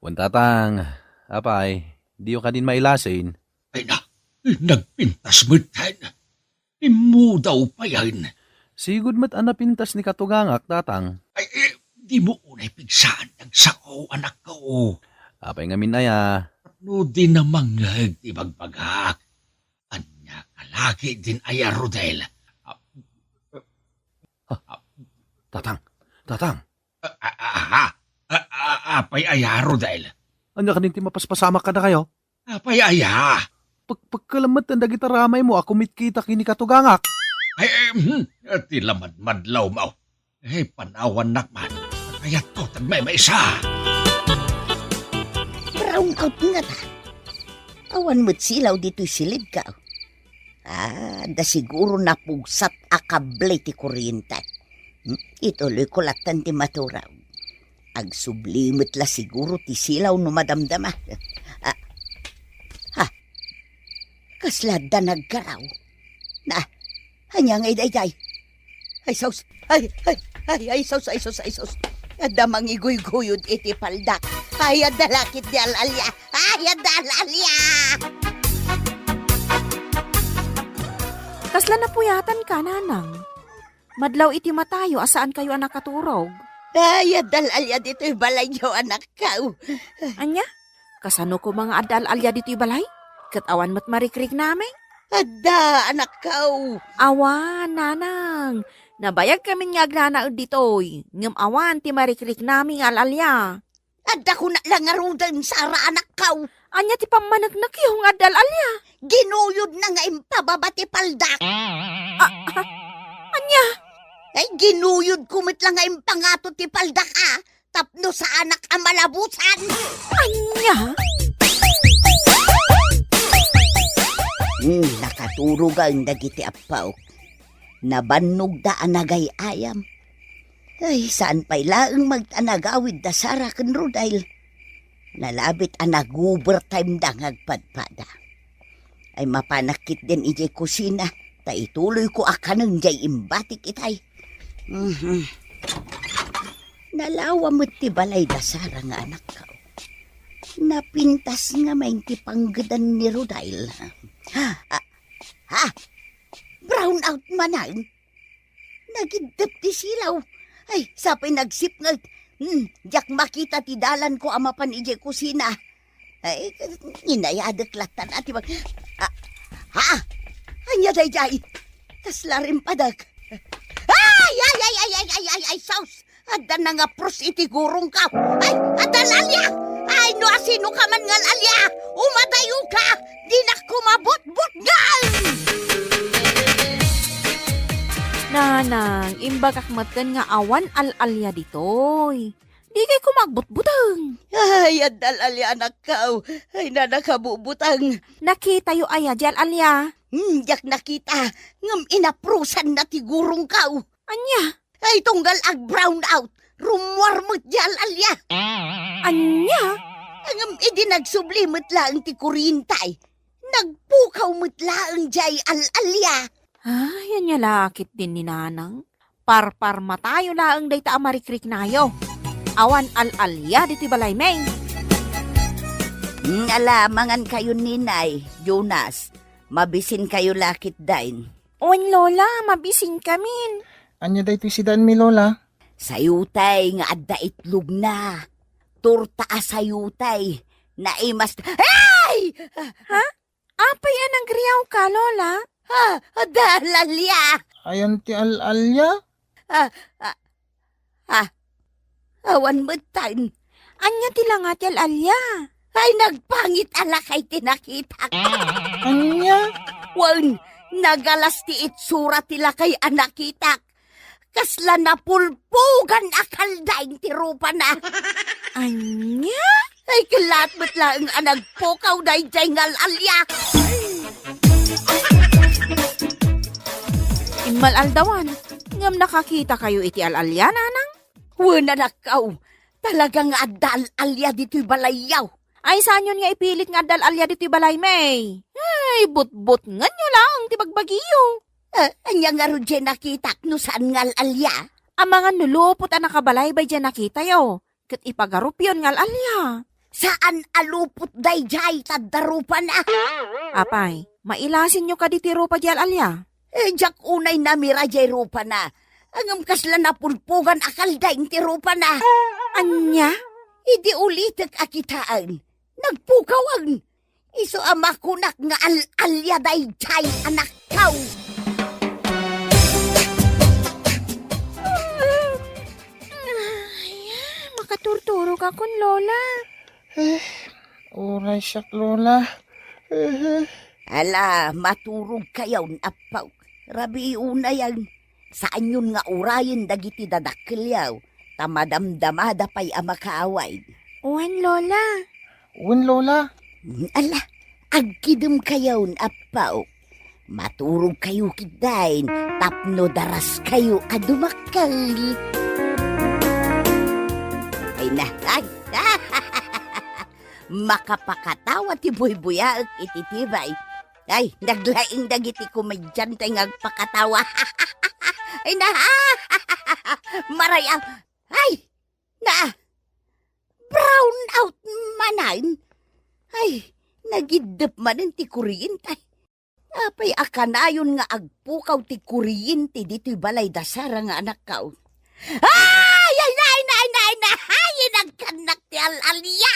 Wen, tatang, apay, diyo kadin mailasin? Ay na, nagpintas metten. Immudaw payen. Sigud met a napintas ni katugangak, tatang. Ay, eh, dimo unay pigsaan ti agsao, anakko. Apay ngamin aya? No di namangngeg ti bagbagak. Ania ka laki din aya, Rodel? Ah, ah, tatang, tatang. Ah, ah, ah, ah, ah, apay aya, Rodel? Ania kadin ti mapaspasamak kadakayo? Apay aya? Pag-, pagkalamet dagita ramaymo a kumitkita ken ni katugangak. Ay, eh, hmm, ti lamadmadlawmo. Eh, panawannak man. Kayatko ti agmaymaysa. Brown out ngata. Awan met silaw ditoy silidko. Ah, da siguro napugsat a kable ti kuryente. Hmm, ituloyko lattan ti maturaw. Agsubli met la siguro ti silaw no madamdama. Ah. Ha? Kasla adda nagkaraw. Na, ania ngay daydiay? Ay, sus! Ay, ay, ay, ay, sus, ay, sus, ay, sus! Adda mangiguyguyod iti paldak. Ay, adda lakit di al-alia. Ay, adda al-alia. Kasla napuyatan ka, Nanang? Madlaw iti matayo a saan kayo a nakaturog. Ay, adda al-alia ditoy balayyo, anakkaw. Ania? Kasano koma nga adda al-alia ditoy balay? Ket awan met marikriknami? Adda, anakkaw. Awan, Nanang. Nabayag kamin nga agnanaed ditoy, ngem awan ti marikriknami nga al-alia. Adda kuna la ngaruden, Sara, anakkaw. Ania ti pammaneknekyo nga adda al-alia? Ginuyodna nga impababa ti paldak. Ah, ah, ania? Ay, ginuyodko met la nga impangato ti paldak, a. Tapno saanak a malabusan. Ania? Hmm, nakaturogan dagiti appaok. Nabannogda a nagay-ayam. Ay, saan pay laeng met a nagawid da Sara ken Rodail. Nalabit a nag-overtime da nga agpadpada. Ay, mapanak ketdin idiay kusina, ta ituloyko a kanen diay imbatik itay. Mhm. Nalawa met ti balay da Sara nga anakkaw. Napintas ngamin ti panggedan ni Rodail. Ha? Ah, ha? Brown out manen? Nagiddep ti silaw. Ay, sapay nagsipnget. Hmm, diak makita ti dalanko a mapan idiay kusina. Ay, inayadek latta na ti mag-, ah, ha? Ania daydiay? Kasla rimpadek. Ay, ay, ay, ay, ay, ay, ay, ay, sus! Adda nangapros iti gurongko. Ay, adda al-alia! Ay, no asino ka man nga al-alia, umadayo ka! Dinak kumabutbutngan! Nanang, imbagak metten nga awan al-alia ditoy. Dikay koma agbutbuteng. Ay, adda al-alia, anakkaw. Ay, nanang, kabutbuteng. Nakitayo aya di al-alia? Hmm, diak nakita. Ngem inaprosanna ti gurongko. Ania? Ay, tunggal ag-brown out. Rummuar met di al-alia. Ania? Ngem idi nagsubli met laeng ti kuryente, nagpukaw met laeng diay al-alia. Ay, ania la ketdin ni Nanang? Parparmatayo laeng dayta a marikriknayo. Awan al-alia ditoy balaymi. Hmm, ala, mangankayo, Ninay, Jonas. Mabisinkayo la ketdin. Wen, Lola, mabisinkamin. Ania daytoy sidaenmi, Lola? Sayotay nga adda itlogna. Torta a sayotay. Naimas-, ay! Ha? Apay a nagriawka, Lola? Ha? Adda al-alia. Ayan ti al-alia? Ah, ah, ah, awan metten. Ania ti langa ti al-alia? Ay, nagpangit a lakay ti nakitak. Ania? Wen, nagalas ti itsura ti lakay a nakitak. Kasla napulpugan a kaldaing ti rupana. Ania? Ay, kellat met laeng a nagpukaw daydiay nga al-alia. Immal-aldawan, ngem nakakitakayo iti al-alia, Nanang? Wen, anakkaw, talaga nga adda al-alia ditoy balayyo. Ay, saanyon nga ipilit nga adda al-alia ditoy balaymi? Ay, butbutngenyo laeng ti bagbagiyo. Ah, ania ngarud diay nakitak no saan nga al-alia? Amangan no lupot a nakabalaybay diay nakitayo, ket ipagarupyon nga al-alia. Saan a lupot daydiay ta adda rupana. Apay, mailasinyo kadi ti rupa diay al-alia? Eh, diak unay namira diay rupana. Ngem kasla napulpugan a kaldaing ti rupana. Ania? Idi ulitek a kitaen, nagpukawen. Isu a makunak nga al-alia daydiay, anakkaw. Ay, makaturturogakon, Lola. Eh, uray siak, Lola. Eh. Ala, maturogkayon, appaw. Rabii unayen. Saanyon nga urayen dagiti dadakkelyo, ta madamdamada pay a makaawid. Wen, Lola. Wen, Lola. Ala, agkidemkayon, appaw. Maturogkayo ketdin tapno daraskayo a dumakkel. Ay na, ay. Makapakatawa ti buybuyaek iti tibay. Ay, naglaing dagiti komediante nga agpakatawa. Ay na, maray a-, ay! Na, brown out manen. Ay, nagiddep manen ti kuryente. Apay a kanayon nga agpukaw ti kuryente ditoy balay da Sara nga anakkaw? Ay, ay, nay, nay, nay, nay! Ay, inagkannak ti al-alia!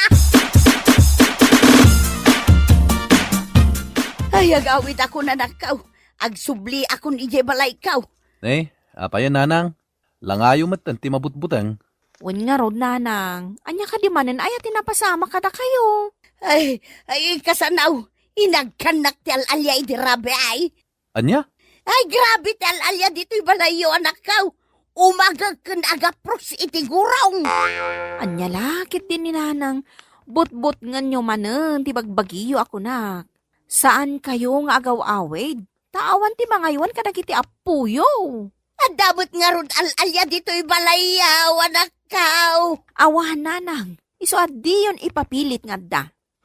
Ay, agawidakon, anakkaw. Agsubliakon idiay balaykaw. Eh, apay a, nanang? Langayo metten ti mabutbuteng. Wen ngarud, nanang, ania kadi manen aya ti napasamak kadakayo? Ay, ay, kasano? Inagkannak ti al-alia idi rabii, ay. Ania? Ay, grabe ti al-alia ditoy balayyo, anakkaw. Umagek ken agapros iti gurong. Ania la ketdin ni nanang, butbutngenyo manen ti bagbagiyo a kunak. Saankayo nga agaw-awid, ta awan ti mangaywan kadagiti appoyo. Adda met ngarud al-alia ditoy balayyo, anakkaw. Awan, nanang, isu a diyon ipapilit nga adda.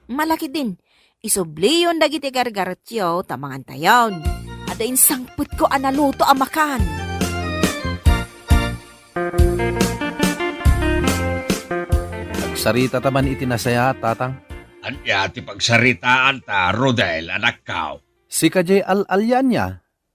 Malakidin, isubliyon dagiti gargaretyo ta mangantayon. Adda insangpetko a naluto a makan. Agsarita ta man iti nasayaat, tatang. Ania ti pagsaritaanta, Rodel, anakkaw? Sika diay al-alia ania?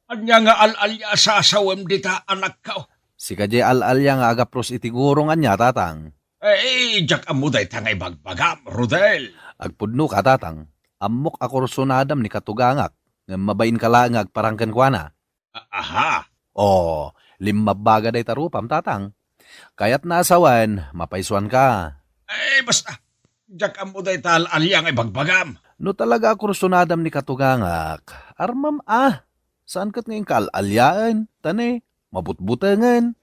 Ania nga al-alia a sasawem dita, anakkaw? Sika diay al-alia nga agapros iti gurong ania, tatang? Eh, diak ammo dayta nga ibagbagam, Rodel. Agpudnoka, tatang. Ammok a kursunadam ni katugangak, ngem mabainka laeng nga agparang kenkuana. A-, aha. O, limmabbaga dayta rupam, tatang. Kayatna a sawen, mapaysuanka. Eh, basta, diak ammo dayta al-alia nga ibagbagam. No talaga a kursunadam ni katugangak, armem a. Saan ket nga inka al-aliaen, ta ne, mabutbutengen.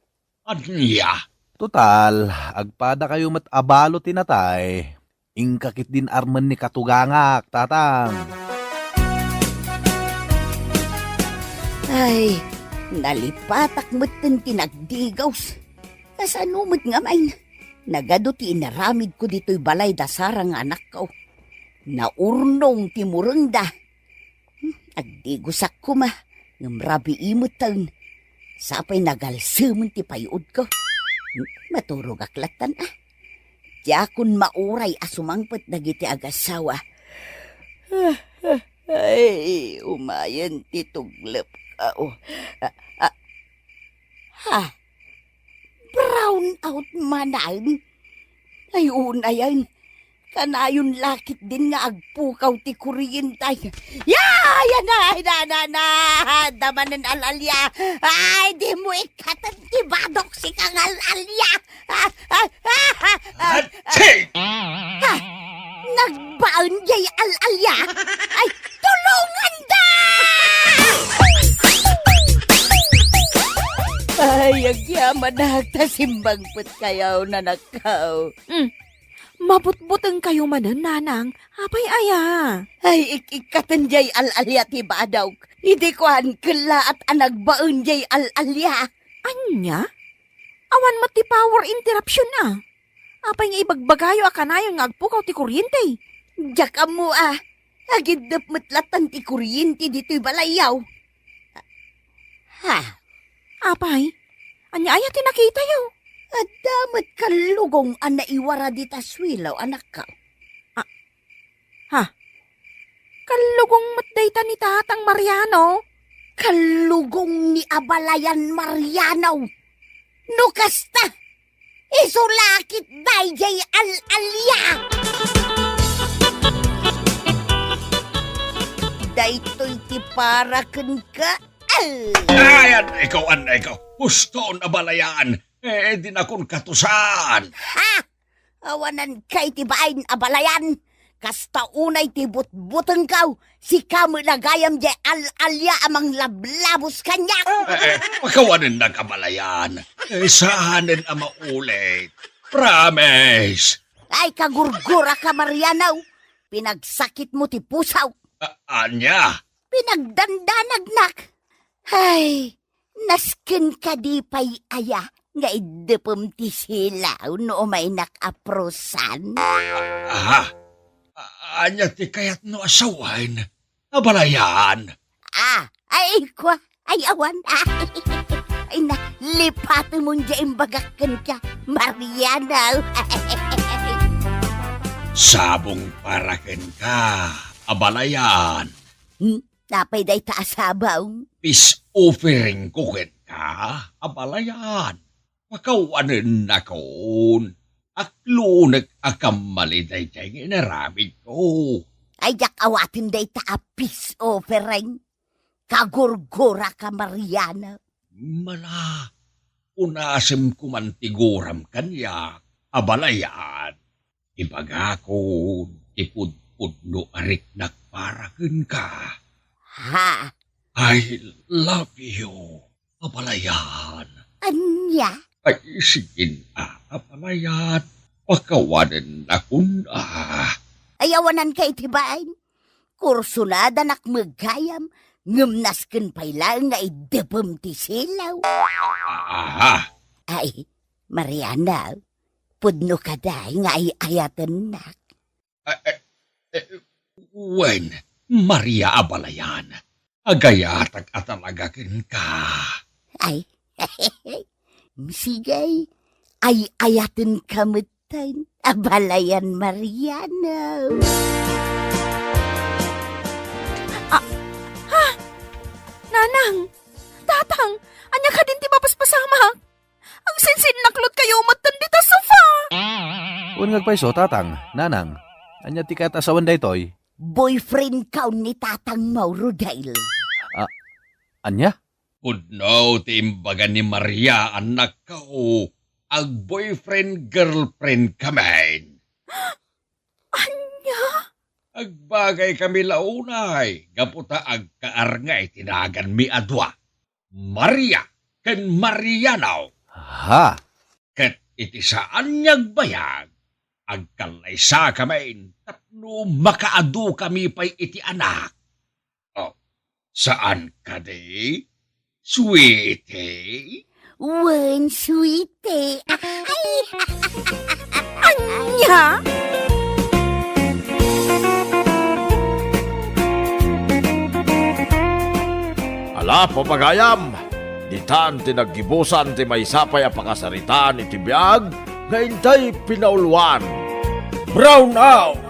Ania? Total, agpadakayo met a balo ti natay. Inka ketdin armen ni katugangak, tatang. Ay, nalipatak metten ti nagdigaws. Kasano met ngamin? Nagadu ti inaramidko ditoy balay da Sara nga anakko. Naurnong ti murengda. Hmm, agdigosak koma, ngem rabii metten. Sapay nagalsemen ti pay-odko. Hmm, maturogak lattan, a. Diakon mauray a sumangpet dagiti agassawa. Ay, umayen ti tuglep. Ah, oh. Ah, ah. Ha? Brown out manen? Ay, unayen. Kanayon la ketdin nga agpukaw ti kuryente. Ya! Ya na, na, na, na! Damanen al-alia. Ay, dimo ikkaten ti badok, sika nga al-alia. Ah, ah, ah, ah, ah. Atsi! Ha? Nagbaen jay al-alia? Ay, tulonganda! Ay, agyamanak ta simmangpetkayo, nanakko. Mm. Mabutbutengkayo manen, nanang. Apay aya? Ay, ik-ikkaten jay al-alia ti badok. Idi kuan, kellaat a nagbaen jay al-alia. Ania? Awan met ti power interruption a. Apay nga ibagbagayo a kanayon nga agpukaw ti kuryente? Diak ammo a. Agiddep met lattan ti kuryente ditoy balayyo. Ha? Apay? Ania aya ti nakitayo? Adda met kallugong a naiwara dita suelo, anakko. A-, Ha? Kallugong met dayta ni Tatang Mariano? Kallugong ni abalayan Mariano. No kasta, isu la ketdi jay al-alia. Daytoy ti para kenka. Ay, anayko, anayko. Huston a balayan. Eh, dinakon katusan. Ha? Awanan kay ti bain a balayan. Kasta unay ti butbutengko, sika met gayam jay al-alia a manglablabos kaniak. Eh, eh, pakawanennak a balayan. Eh, saanen a maulit. Promise. Ay, kagurguraka, Mariano. Pinagsakitmo ti pusok. A-, ania? Pinagdandanagnak. Ay, nasken kadi pay aya nga iddepem ti silaw no umaynak a prusan? Aha. A-, ania ti kayatno a sawen? Abalayan. Ah, ay, kwa, ay, awan. Ay na, lipatemon diay imbagak kenka, Mariano. Sabong para kenka, abalayan. Hmm? Apay dayta a sabong? Peace offeringko kenka, abalayan. Pakawanennakon. Aklunek a kammali daydiay nga inaramidko. Ay, diak awaten dayta a peace offering. Kagurguraka, Mariano. Mala, unasemko man ti guram kaniak, abalayan. Ibagakon ti pudpudno a riknak para kenka. Ha? I love you, abalayan. Ania? Ay, sige na, abalayan. Pakawanennakon a. Ay, awananka iti bain. Kursunadanak met gayam, ngem nasken pay laeng nga iddepem ti silaw. Aha. Ay, Mariano, pudno kadi nga ay-ayatennak. Eh, eh, eh, wen, Maria, abalayan, agayatak a talaga kenka. Ay, sige, ay-ayatenka metten, abalayan, Mariano. Ah, ha? Nanang, Tatang, ania kadin ti mapaspasamak? Agsinsinnaklotkayo metten dita sofa! Wen nga agpayso, Tatang, Nanang, ania ti kayat a sawen daytoy? Boyfriendkaw ni Tatang Mauro, Dale. Ah, ania? Pudno ti imbaga ni Maria, annakko. Ag-boyfriend, girlfriend kami. Ania? Agbagay kami la unay, gapu ta agkaar nga iti naganmi a dua. Maria ken Mariano. Ha? Ket iti saan nga agbayag, agkallaysakami tapno makaadukami pay iti anak. Oh, saan kadi, sweetie? Wen, sweetie. Ay! Ania? Ala, papagayam, ditan ti naggibusan ti maysa pay a pakasaritaan iti biag nga intay pinauluan. Brown out!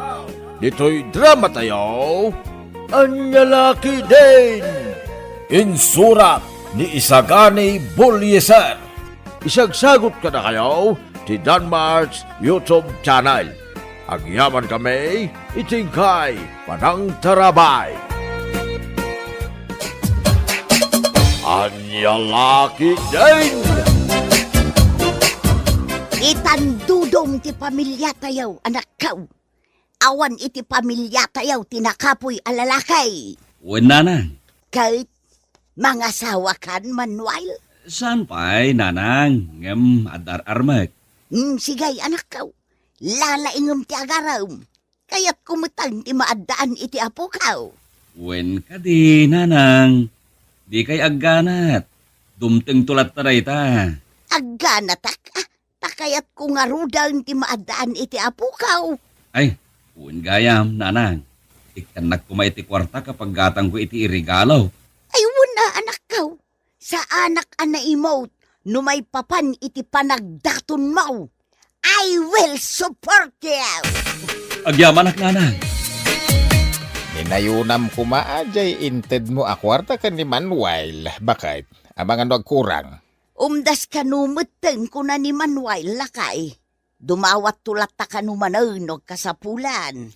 Ditoy dramatayo, Ania La Ketdin! Insurat ni Isagani Bolieser. Isagsagut kadakayo ti Danmar's YouTube channel. Agyamankami iti inkay panangtarabay. Ania La Ketdin! Itandudom ti pamiliatayo, anakko. Awan iti pamiliatayo ti nakapuy a lalaki. Wen, nanang. Ket mangasawakan, Manuel? Saan pay, nanang, ngem adda ar-armek. Hmm, sige, anakko. Lalaingem ti agarem. Kayatko metten ti maaddaan iti apokaw. Wen kadi, nanang. Dikay agganat. Dumtengto latta dayta. Agganatak? Ah, ta kayatko ngaruden ti maaddaan iti apokaw. Ay, wen gayam, nanang. Ikkannak koma iti kuarta a paggatangko iti iregalo. Ay, wen a, anakko. Saanak a naimut no maipapan iti panagdatonmo. I will support you! Agyamanak, nanang. Ninayonam koma a diay intedmo a kuarta ken ni Manuel. Baket, amangan no agkurang? Umdas kano metten, kuna ni Manuel, lakay. Dumawatto latta kano manen no kasapulan.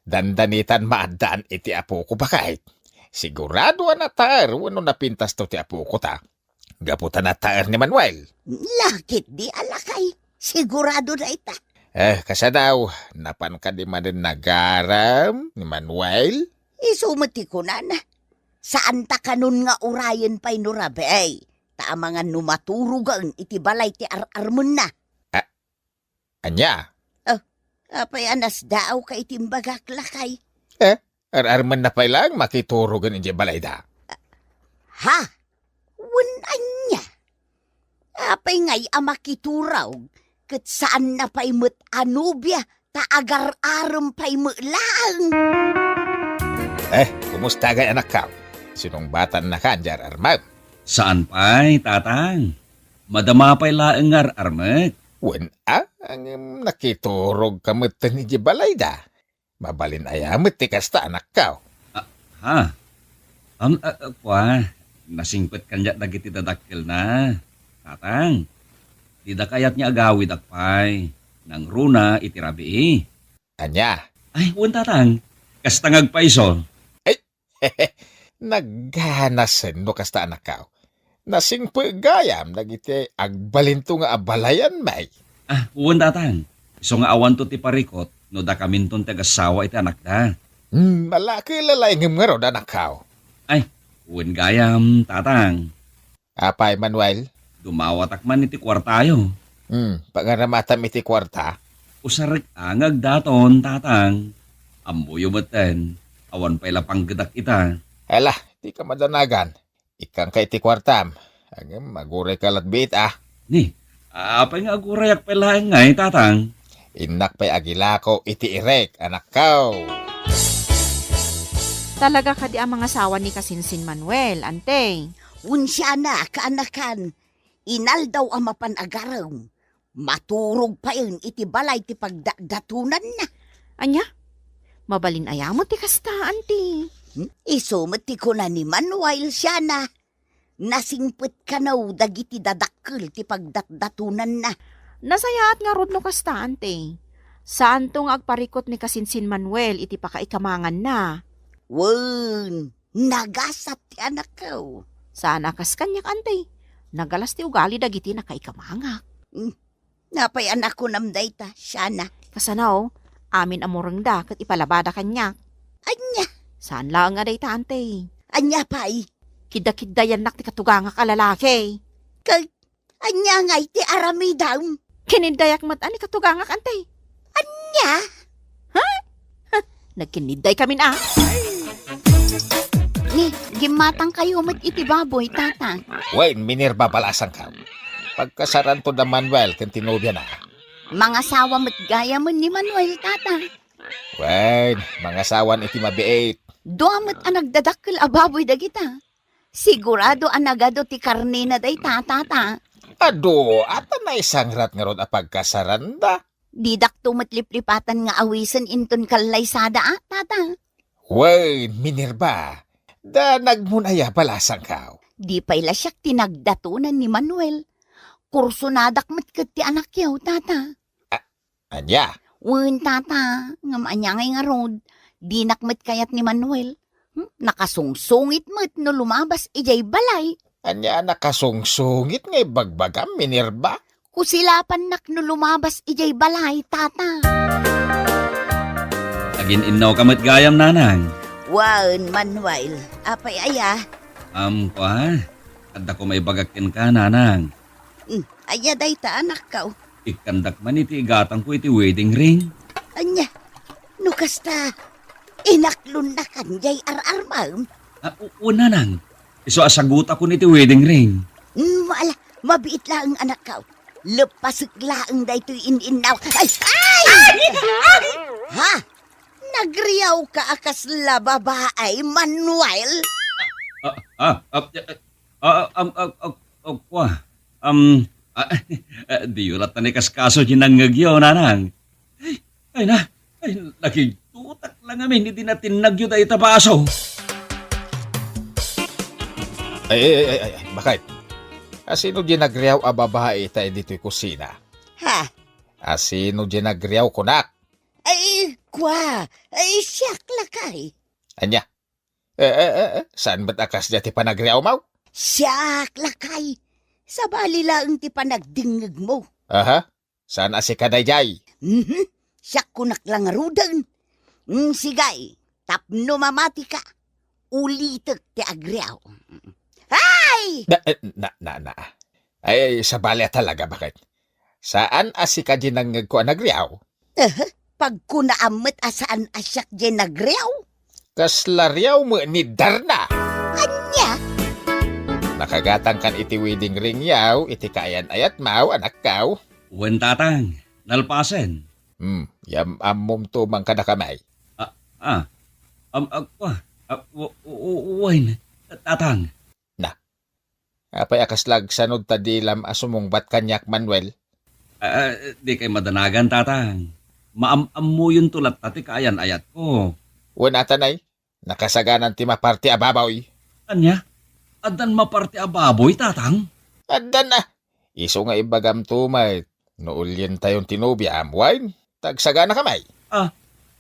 Dandanitan maaddaan iti apoko, baket. Sigurado a nataer wenno napintasto ti apoko ta. Gapu ta nataer ni Manuel. La ketdi a lakay. Sigurado dayta. Eh, kasano, napan kadi manen nagarem ni Manuel? Isu met ti kunana. Saanta kanon nga urayen pay no rabii, ta amangan no maturogen iti balay ti ar-armenna. Ah, ania? Oh, apay a nasdaawka iti imbagak, lakay? Eh, ar-armenna pay laeng makiturogen idiay balayda. Ha? Wen ania? Apay ngay a makiturog, ket saanna pay met a nobia, ta agar-arem pay met laeng. Eh, kumusta ngay, anakko? Sinungbatannaka idiay ar-armem? Saan pay, Tatang. Madama pay laeng nga ar-armek. Wen a, ngem nakiturogka metten idiay balayda. Mabalin aya met ti kasta, anakko? Ah, ha? Am, ah, ah, kua, nasingpet kaniak dagiti dadakkelna, Tatang. Dida kayat nga agawidak pay. Nangruna iti rabii. Ania? Ay, wen, Tatang. Kasta nga agpayso. Ay, nagganasen no kasta, anakko. Nasingpet gayam dagiti agbalinto nga abalayan, may. Ah, wen, Tatang. Isu nga awanto ti parikut no dakaminton ti agassawa iti anakda. Hmm, ala, ket laengem ngarud, anakko. Ay, wen gayam, Tatang. Apay, Manuel? Dumawatak man iti kuartayo. Hmm, pangaramatam iti kuarta? Usarek a nga agdaton, Tatang. Ammoyo metten, awan pay la panggedak ita. Ala, dika madanagan. Ikkanka iti kuartam. Ngem, agurayka latbiit, a. Ni, apay nga agurayak pay laeng ngay, Tatang? Innak pay agilako iti irek, anakko. Talaga kadi a mangasawa ni Kasinsin Manuel, Ante? Unsiana, kaanakan, inaldaw a mapan agarem, maturog payen iti balay ti pagdatdatonanna. Ania? Mabalin aya met ti kasta, Ante? Hmm? Isu met ti kuna ni Manuel, siana. Nasingpet kano dagiti dadakkel ti pagdatdatonanna. Nasayaat ngarud no kasta, Ante. Saanto nga agparikut ni Kasinsin Manuel iti pakaikamanganna. Wen, nagasat ti anakko. Saan a kas kaniak, Ante. Nagalas ti ugali dagiti nakaikamangak. Hmm. Napay a nakunam dayta, siana? Kasano, amin a murengda ket ipalabada kaniak. Ania? Saan laeng a dayta, Ante. Ania pay? Kidakiddayannak ti katugangak a lalaki. Ket ania ngay ti aramidem? Kiniddayak met a ni katugangak, Ante. Ania? Ha? Ha? Nagkinidday kamin a. Ni, gimmatangkayo met iti baboy, Tata. Wen, Minerva, balasangko. Pagkasaranto da Manuel ken ti nobiana. Mangasawa met gayamen ni Manuel, Tata. Wen, mangasawan iti mabiit. Dua met a nagdadakkel a baboy dagita. Sigurado a nagadu ti karnena dayta, Tata. Adu, ata naisangrat ngarud a pagkasaranda. Didakto met liplipatan nga awisen inton kallaysada, a, Tata. Wen, Minerva, da nagmunaya balasangko. Di pay la siak ti nagdatonan ni Manuel. Kursonadak met ket ti anakyo, Tata. A-, ania? Wen, Tata, ngem ania ngay ngarud? Dinak met kayat ni Manuel. Hmm, nakasungsungit met no lumabas idiay balay. Ania a nakasungsungit nga ibagbagam, Minerva? Kusilapannak no lumabas idiay balay, Tata. Agin-innawka met gayam, Nanang. Wen, Manuel. Apay aya? Am, kua, adda ko maibagak kenka, Nanang. Hmm, aya dayta, anakko? Ikkandak man iti igatangko iti wedding ring. Ania? No kasta, inaklonnakan diay ar-armem? Ah, u-, una, Nang. Isu a sagutakon iti wedding ring. Hmm, ala, mabiit laeng, anakko. Leppasek laeng daytoy in-innaw. Ay! Ay! Ha? Nagriawka a kasla babai, Manuel? Ah, ah, ah, ah, ah, um, ah, ah, ah, kua. Um, ah, ah, diyo latta ni kaskaso ti nangngegyo, Nanang. Ay, ay na, ay, nakigtutak lang amin iti natinnagyo dayta baso. Ay, ay, ay, ay, ay, bakit? Asino di nagriaw a babae ita ditoy kusina? Ha? Asino di nagriaw, kunak? Ay, kua, ay, siak lakay. Ania? Eh, eh, eh, eh, saan met a kasdiay ti panagriawmo? Siak lakay. Sabali laeng ti panagdingngegmo. Aha? Saan a sika daydiay? Mhm. Siak kunak la ngaruden. Mm, sige, tapno mamatika, ulitek ti agriaw. Ay! Na, eh, na, na, na. Ay, sabali a talaga, bakit? Saan a sika di nangngegko a nagriaw? Eh, pagkunaam met a saan a siak di nagriaw? Kasla riaw met ni Darna. Ania? Nakagatangkan iti wedding ring yaw iti kaayan-ayatmo, anakko. Wen, Tatang, nalpasen. Hmm, yam-ammom to man kadakami. Ah, ah, am, ah, ah, ah, w-, w-, w-, wen, Tatang. Na, Apay a kasla agsanod ta dilam a sumungbat kaniak, Manuel? Ah, dikay madanagan, Tatang. Maam-ammoyonto latta ti kaayan-ayatko. Wen, ata nay, nakasaganan ti maparti a baboy. Ania? Addan maparti a baboy, Tatang? Addan a. Isu nga ibagamto met no ulientayon ti nobiam, wen? Tagsaganaka met. Ah,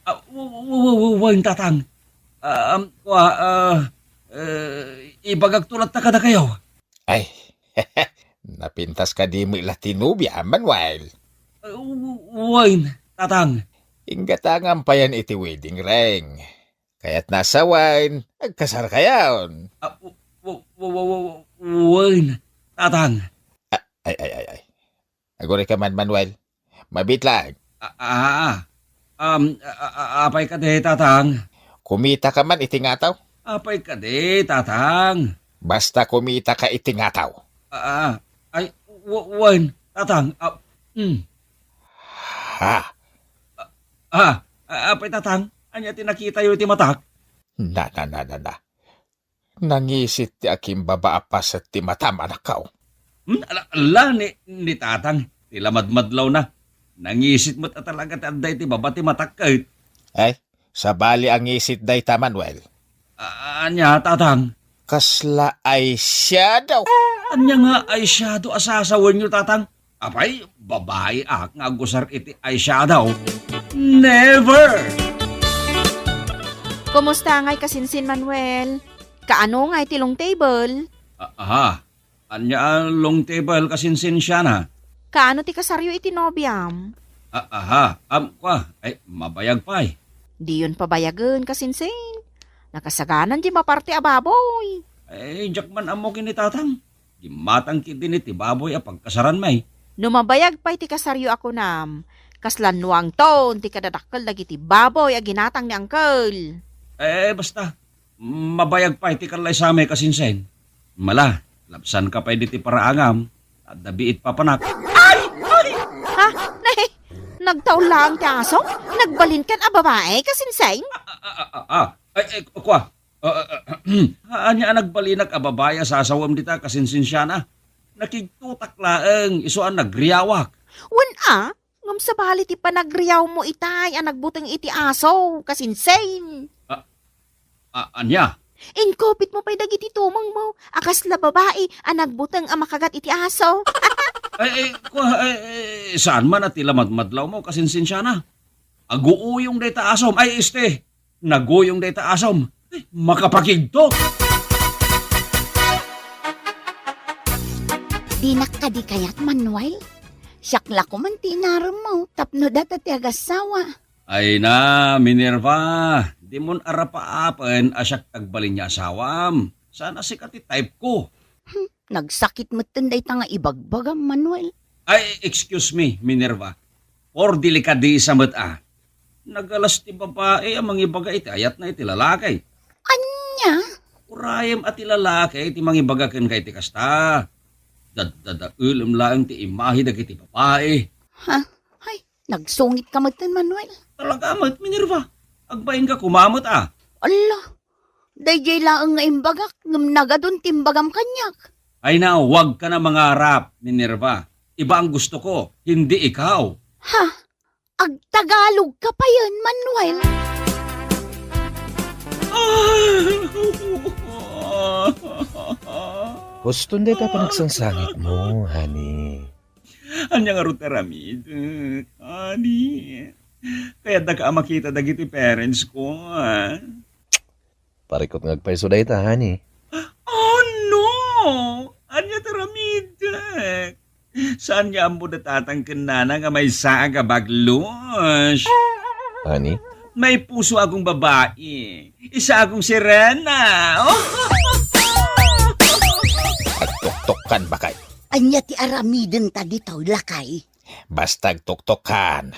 ah, w-, w-, w-, w-, wen, Tatang. Ah, am, kua, ah, eh, ibagakto latta kadakayo. Ay, napintas kadi met la ti nobiam, Manuel? Ah, w-, wen, Tatang. Inggatangam payen iti wedding ring. Kayatna a sawen, agkasarkayon. Ah, w-, w-, w-, w-, w-, wen, Tatang. Ah, ay, ay, ay, ay. Agurayka man, Manuel. Mabiit laeng. Ah, ah, ah. Um, a-, a-, a-, apay kadi, Tatang? Kumitaka man iti ngataw? Apay kadi, Tatang? Basta kumitaka iti ngataw. Ah, ah. Ay, w-, wen, Tatang. Ah, mm. Ha? Ah, ah, apay, Tatang? Ania ti nakitayo iti matak? Na, na, na, na, na. Nangisit ti akimbaba a paset ti matam, anakko. Hmm, ala, ala, ni, ni Tatang, ti la madmadlawna. Nangisit met a talaga ti adda iti baba ti matak ket. Ay, sabali a ngisit dayta, Manuel. A-, ania, Tatang? Kasla eyeshadow. Ania nga eyeshadow a sasawenyo, Tatang? Apay, babai ak nga agusar iti eyeshadow? Never! Kumusta ngay kasinsin, Manuel? Kaano ngay ti long table? A-, aha. Ania a long table kasinsin, Shana? Kaano ti kasaryo iti nobiam? A-, aha. Am, kua. Ay, mabayag pay. Diyon pabayagen kasinsin. Nakasaganan di maparti a baboy. Ay, diak man ammo ken ni Tatang. Gimmatang ketdin iti baboy a pagkasaranmi. No mabayag pay ti kasaryo a kunam, kasla nuangton ti kadadakkel dagiti baboy a ginatang ni Uncle. Eh, basta, mabayag pay ti kallaysami kasinsin. Mala, labsanka pay diti paraangam, adda biit papanak. Ay! Ay! Ha? Nay, nagtaul laeng ti aso? Nagbalinkan a babae kasinsin? Ah, ah, ah, ah, ah. Ay, ay, kua, Ah, ah, ah, ania a nagbalinak a babai a sasawem dita kasinsin, Shana? Nakigtotak laeng, isu a nagriawak. Wen a, ngem sabali ti panagriawmo itay a nagbuteng iti aso, kasinsin. Ah, ah, ania? Inkupitmo pay dagiti tumengmo a kasla babai a nagbuteng a makagat iti aso. Ay, ay, kua, ay, ay, saan man a ti la madmadlawmo, kasinsin, Shana? Aguuyong dayta asom. Ay, este, naguyong dayta asom. Ay, makapakigto. Dinak kadi kayat, Manuel? Siak la koma ti inaremmo tapno data ti agassawa. Ay na, Minerva, dimon arapaapen a siak ti agbalin nga asawam. Saan a sika ti type ko. Hmm, nagsakit metten dayta nga ibagbagam, Manuel. Ay, excuse me, Minerva. Por delikadesa met a. Nagalas ti babai a mangibaga iti ayatna iti lalaki. Ania? Urayem a ti lalaki ti mangibaga kenka iti kasta. Daddadaelem laeng ti imahe dagiti babai. Ha? Ay, nagsungitka metten, Manuel. Talaga met, Minerva. Agbainka koma met a. Alla, daydiay laeng nga imbagak, ngem nagadun ti imbagam kaniak. Ay na, huwag ka na mangarap, Minerva. Iba ang gusto ko, hindi ikaw. Ha? Agtagalog ka payen, Manuel? Huston dayta panagsangsangit mo, honey. Ania ngarud ti aramidek, honey? Kayatdaka a makita dagiti parents ko, ah. Parikut nga agpayso dayta, honey. Oh, no! Ania ti aramidek? Saan nga ammo da tatang ken nana nga maysa a gabaglos? Honey? May puso akong babae. Isa akong sirena. Agtuktok kan, bakay. Ania ti aramidenta ditoy, lakay? Basta agtuktok kan.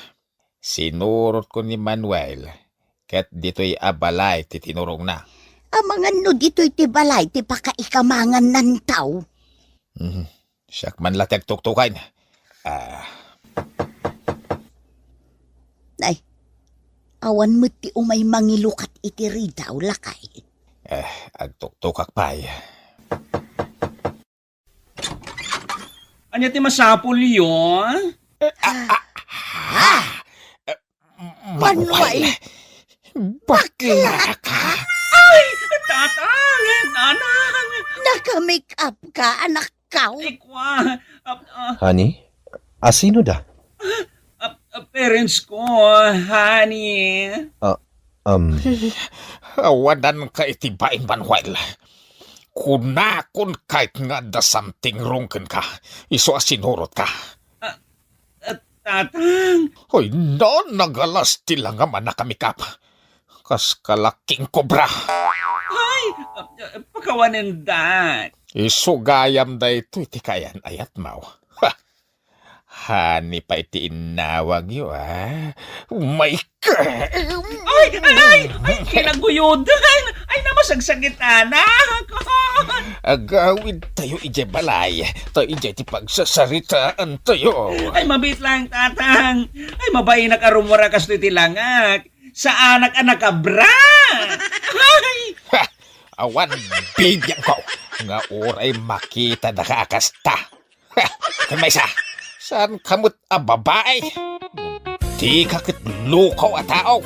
Sinurotko ni Manuel, ket ditoy a balay ti tinurongna. Amangan no ditoy ti balay ti pakaikamangannanto. Mhm. Siak man la ti agtuktukan. Ah. Ay, awan met ti umay mangilukat iti ridaw, lakay. Eh, agtuktukak pay. Ania ti masapulyo? Banway, bakla ka? Ay, tatang, nanang. Naka-make up ka, anak ko. Ay, kwa, ah, ah, Honey, asino da? Ah, ah, parents ko, honey. Ah, um, Awanan ka iti bain, Manuel. Kunakon kayat nga adda something wrong kenka, isu a sinurot ka. Ah, ah, tatang. Hoy, no, nagalas ti langam a naka-make up. Kas kalaking kobra. Ay, ah, ah, pakawanen da. Isu gayam daytoy ti kayan-ayat mo. Ha! Honey pay ti innawagyo, ah. Oh my God! Ay, ay, ay, ay, kinaguyodan. Ay, namasagsagitan, ah. Agawid tayo idiay balay. Tayo idiay ti pagsasaritaan tayo. Ay, mabit lang, tatang. Ay, mabainak a rumura kastoy ti langak. Saanak a nakabra. Ay! Ha! Awan bibiangko nga uray makita da ka a kasta. Ha! Ken maysa, saan ka met a babae? Dika ket lukaw a tao.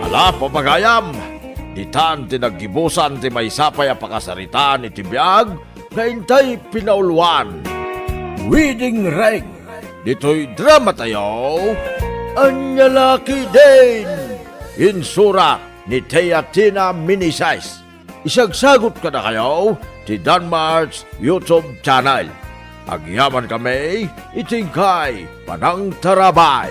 Ala, papagayam, ditan ti naggibusan ti maysa pay a pakasaritaan iti biag nga intay pinauluan. Wedding Ring. Ditoy drama tayo, Ania La Ketdin. Insurat ni Teatina Meneses. Isagsagut kadakayo ti Danmart's YouTube channel. Agyaman kami iti inkay panangtarabay.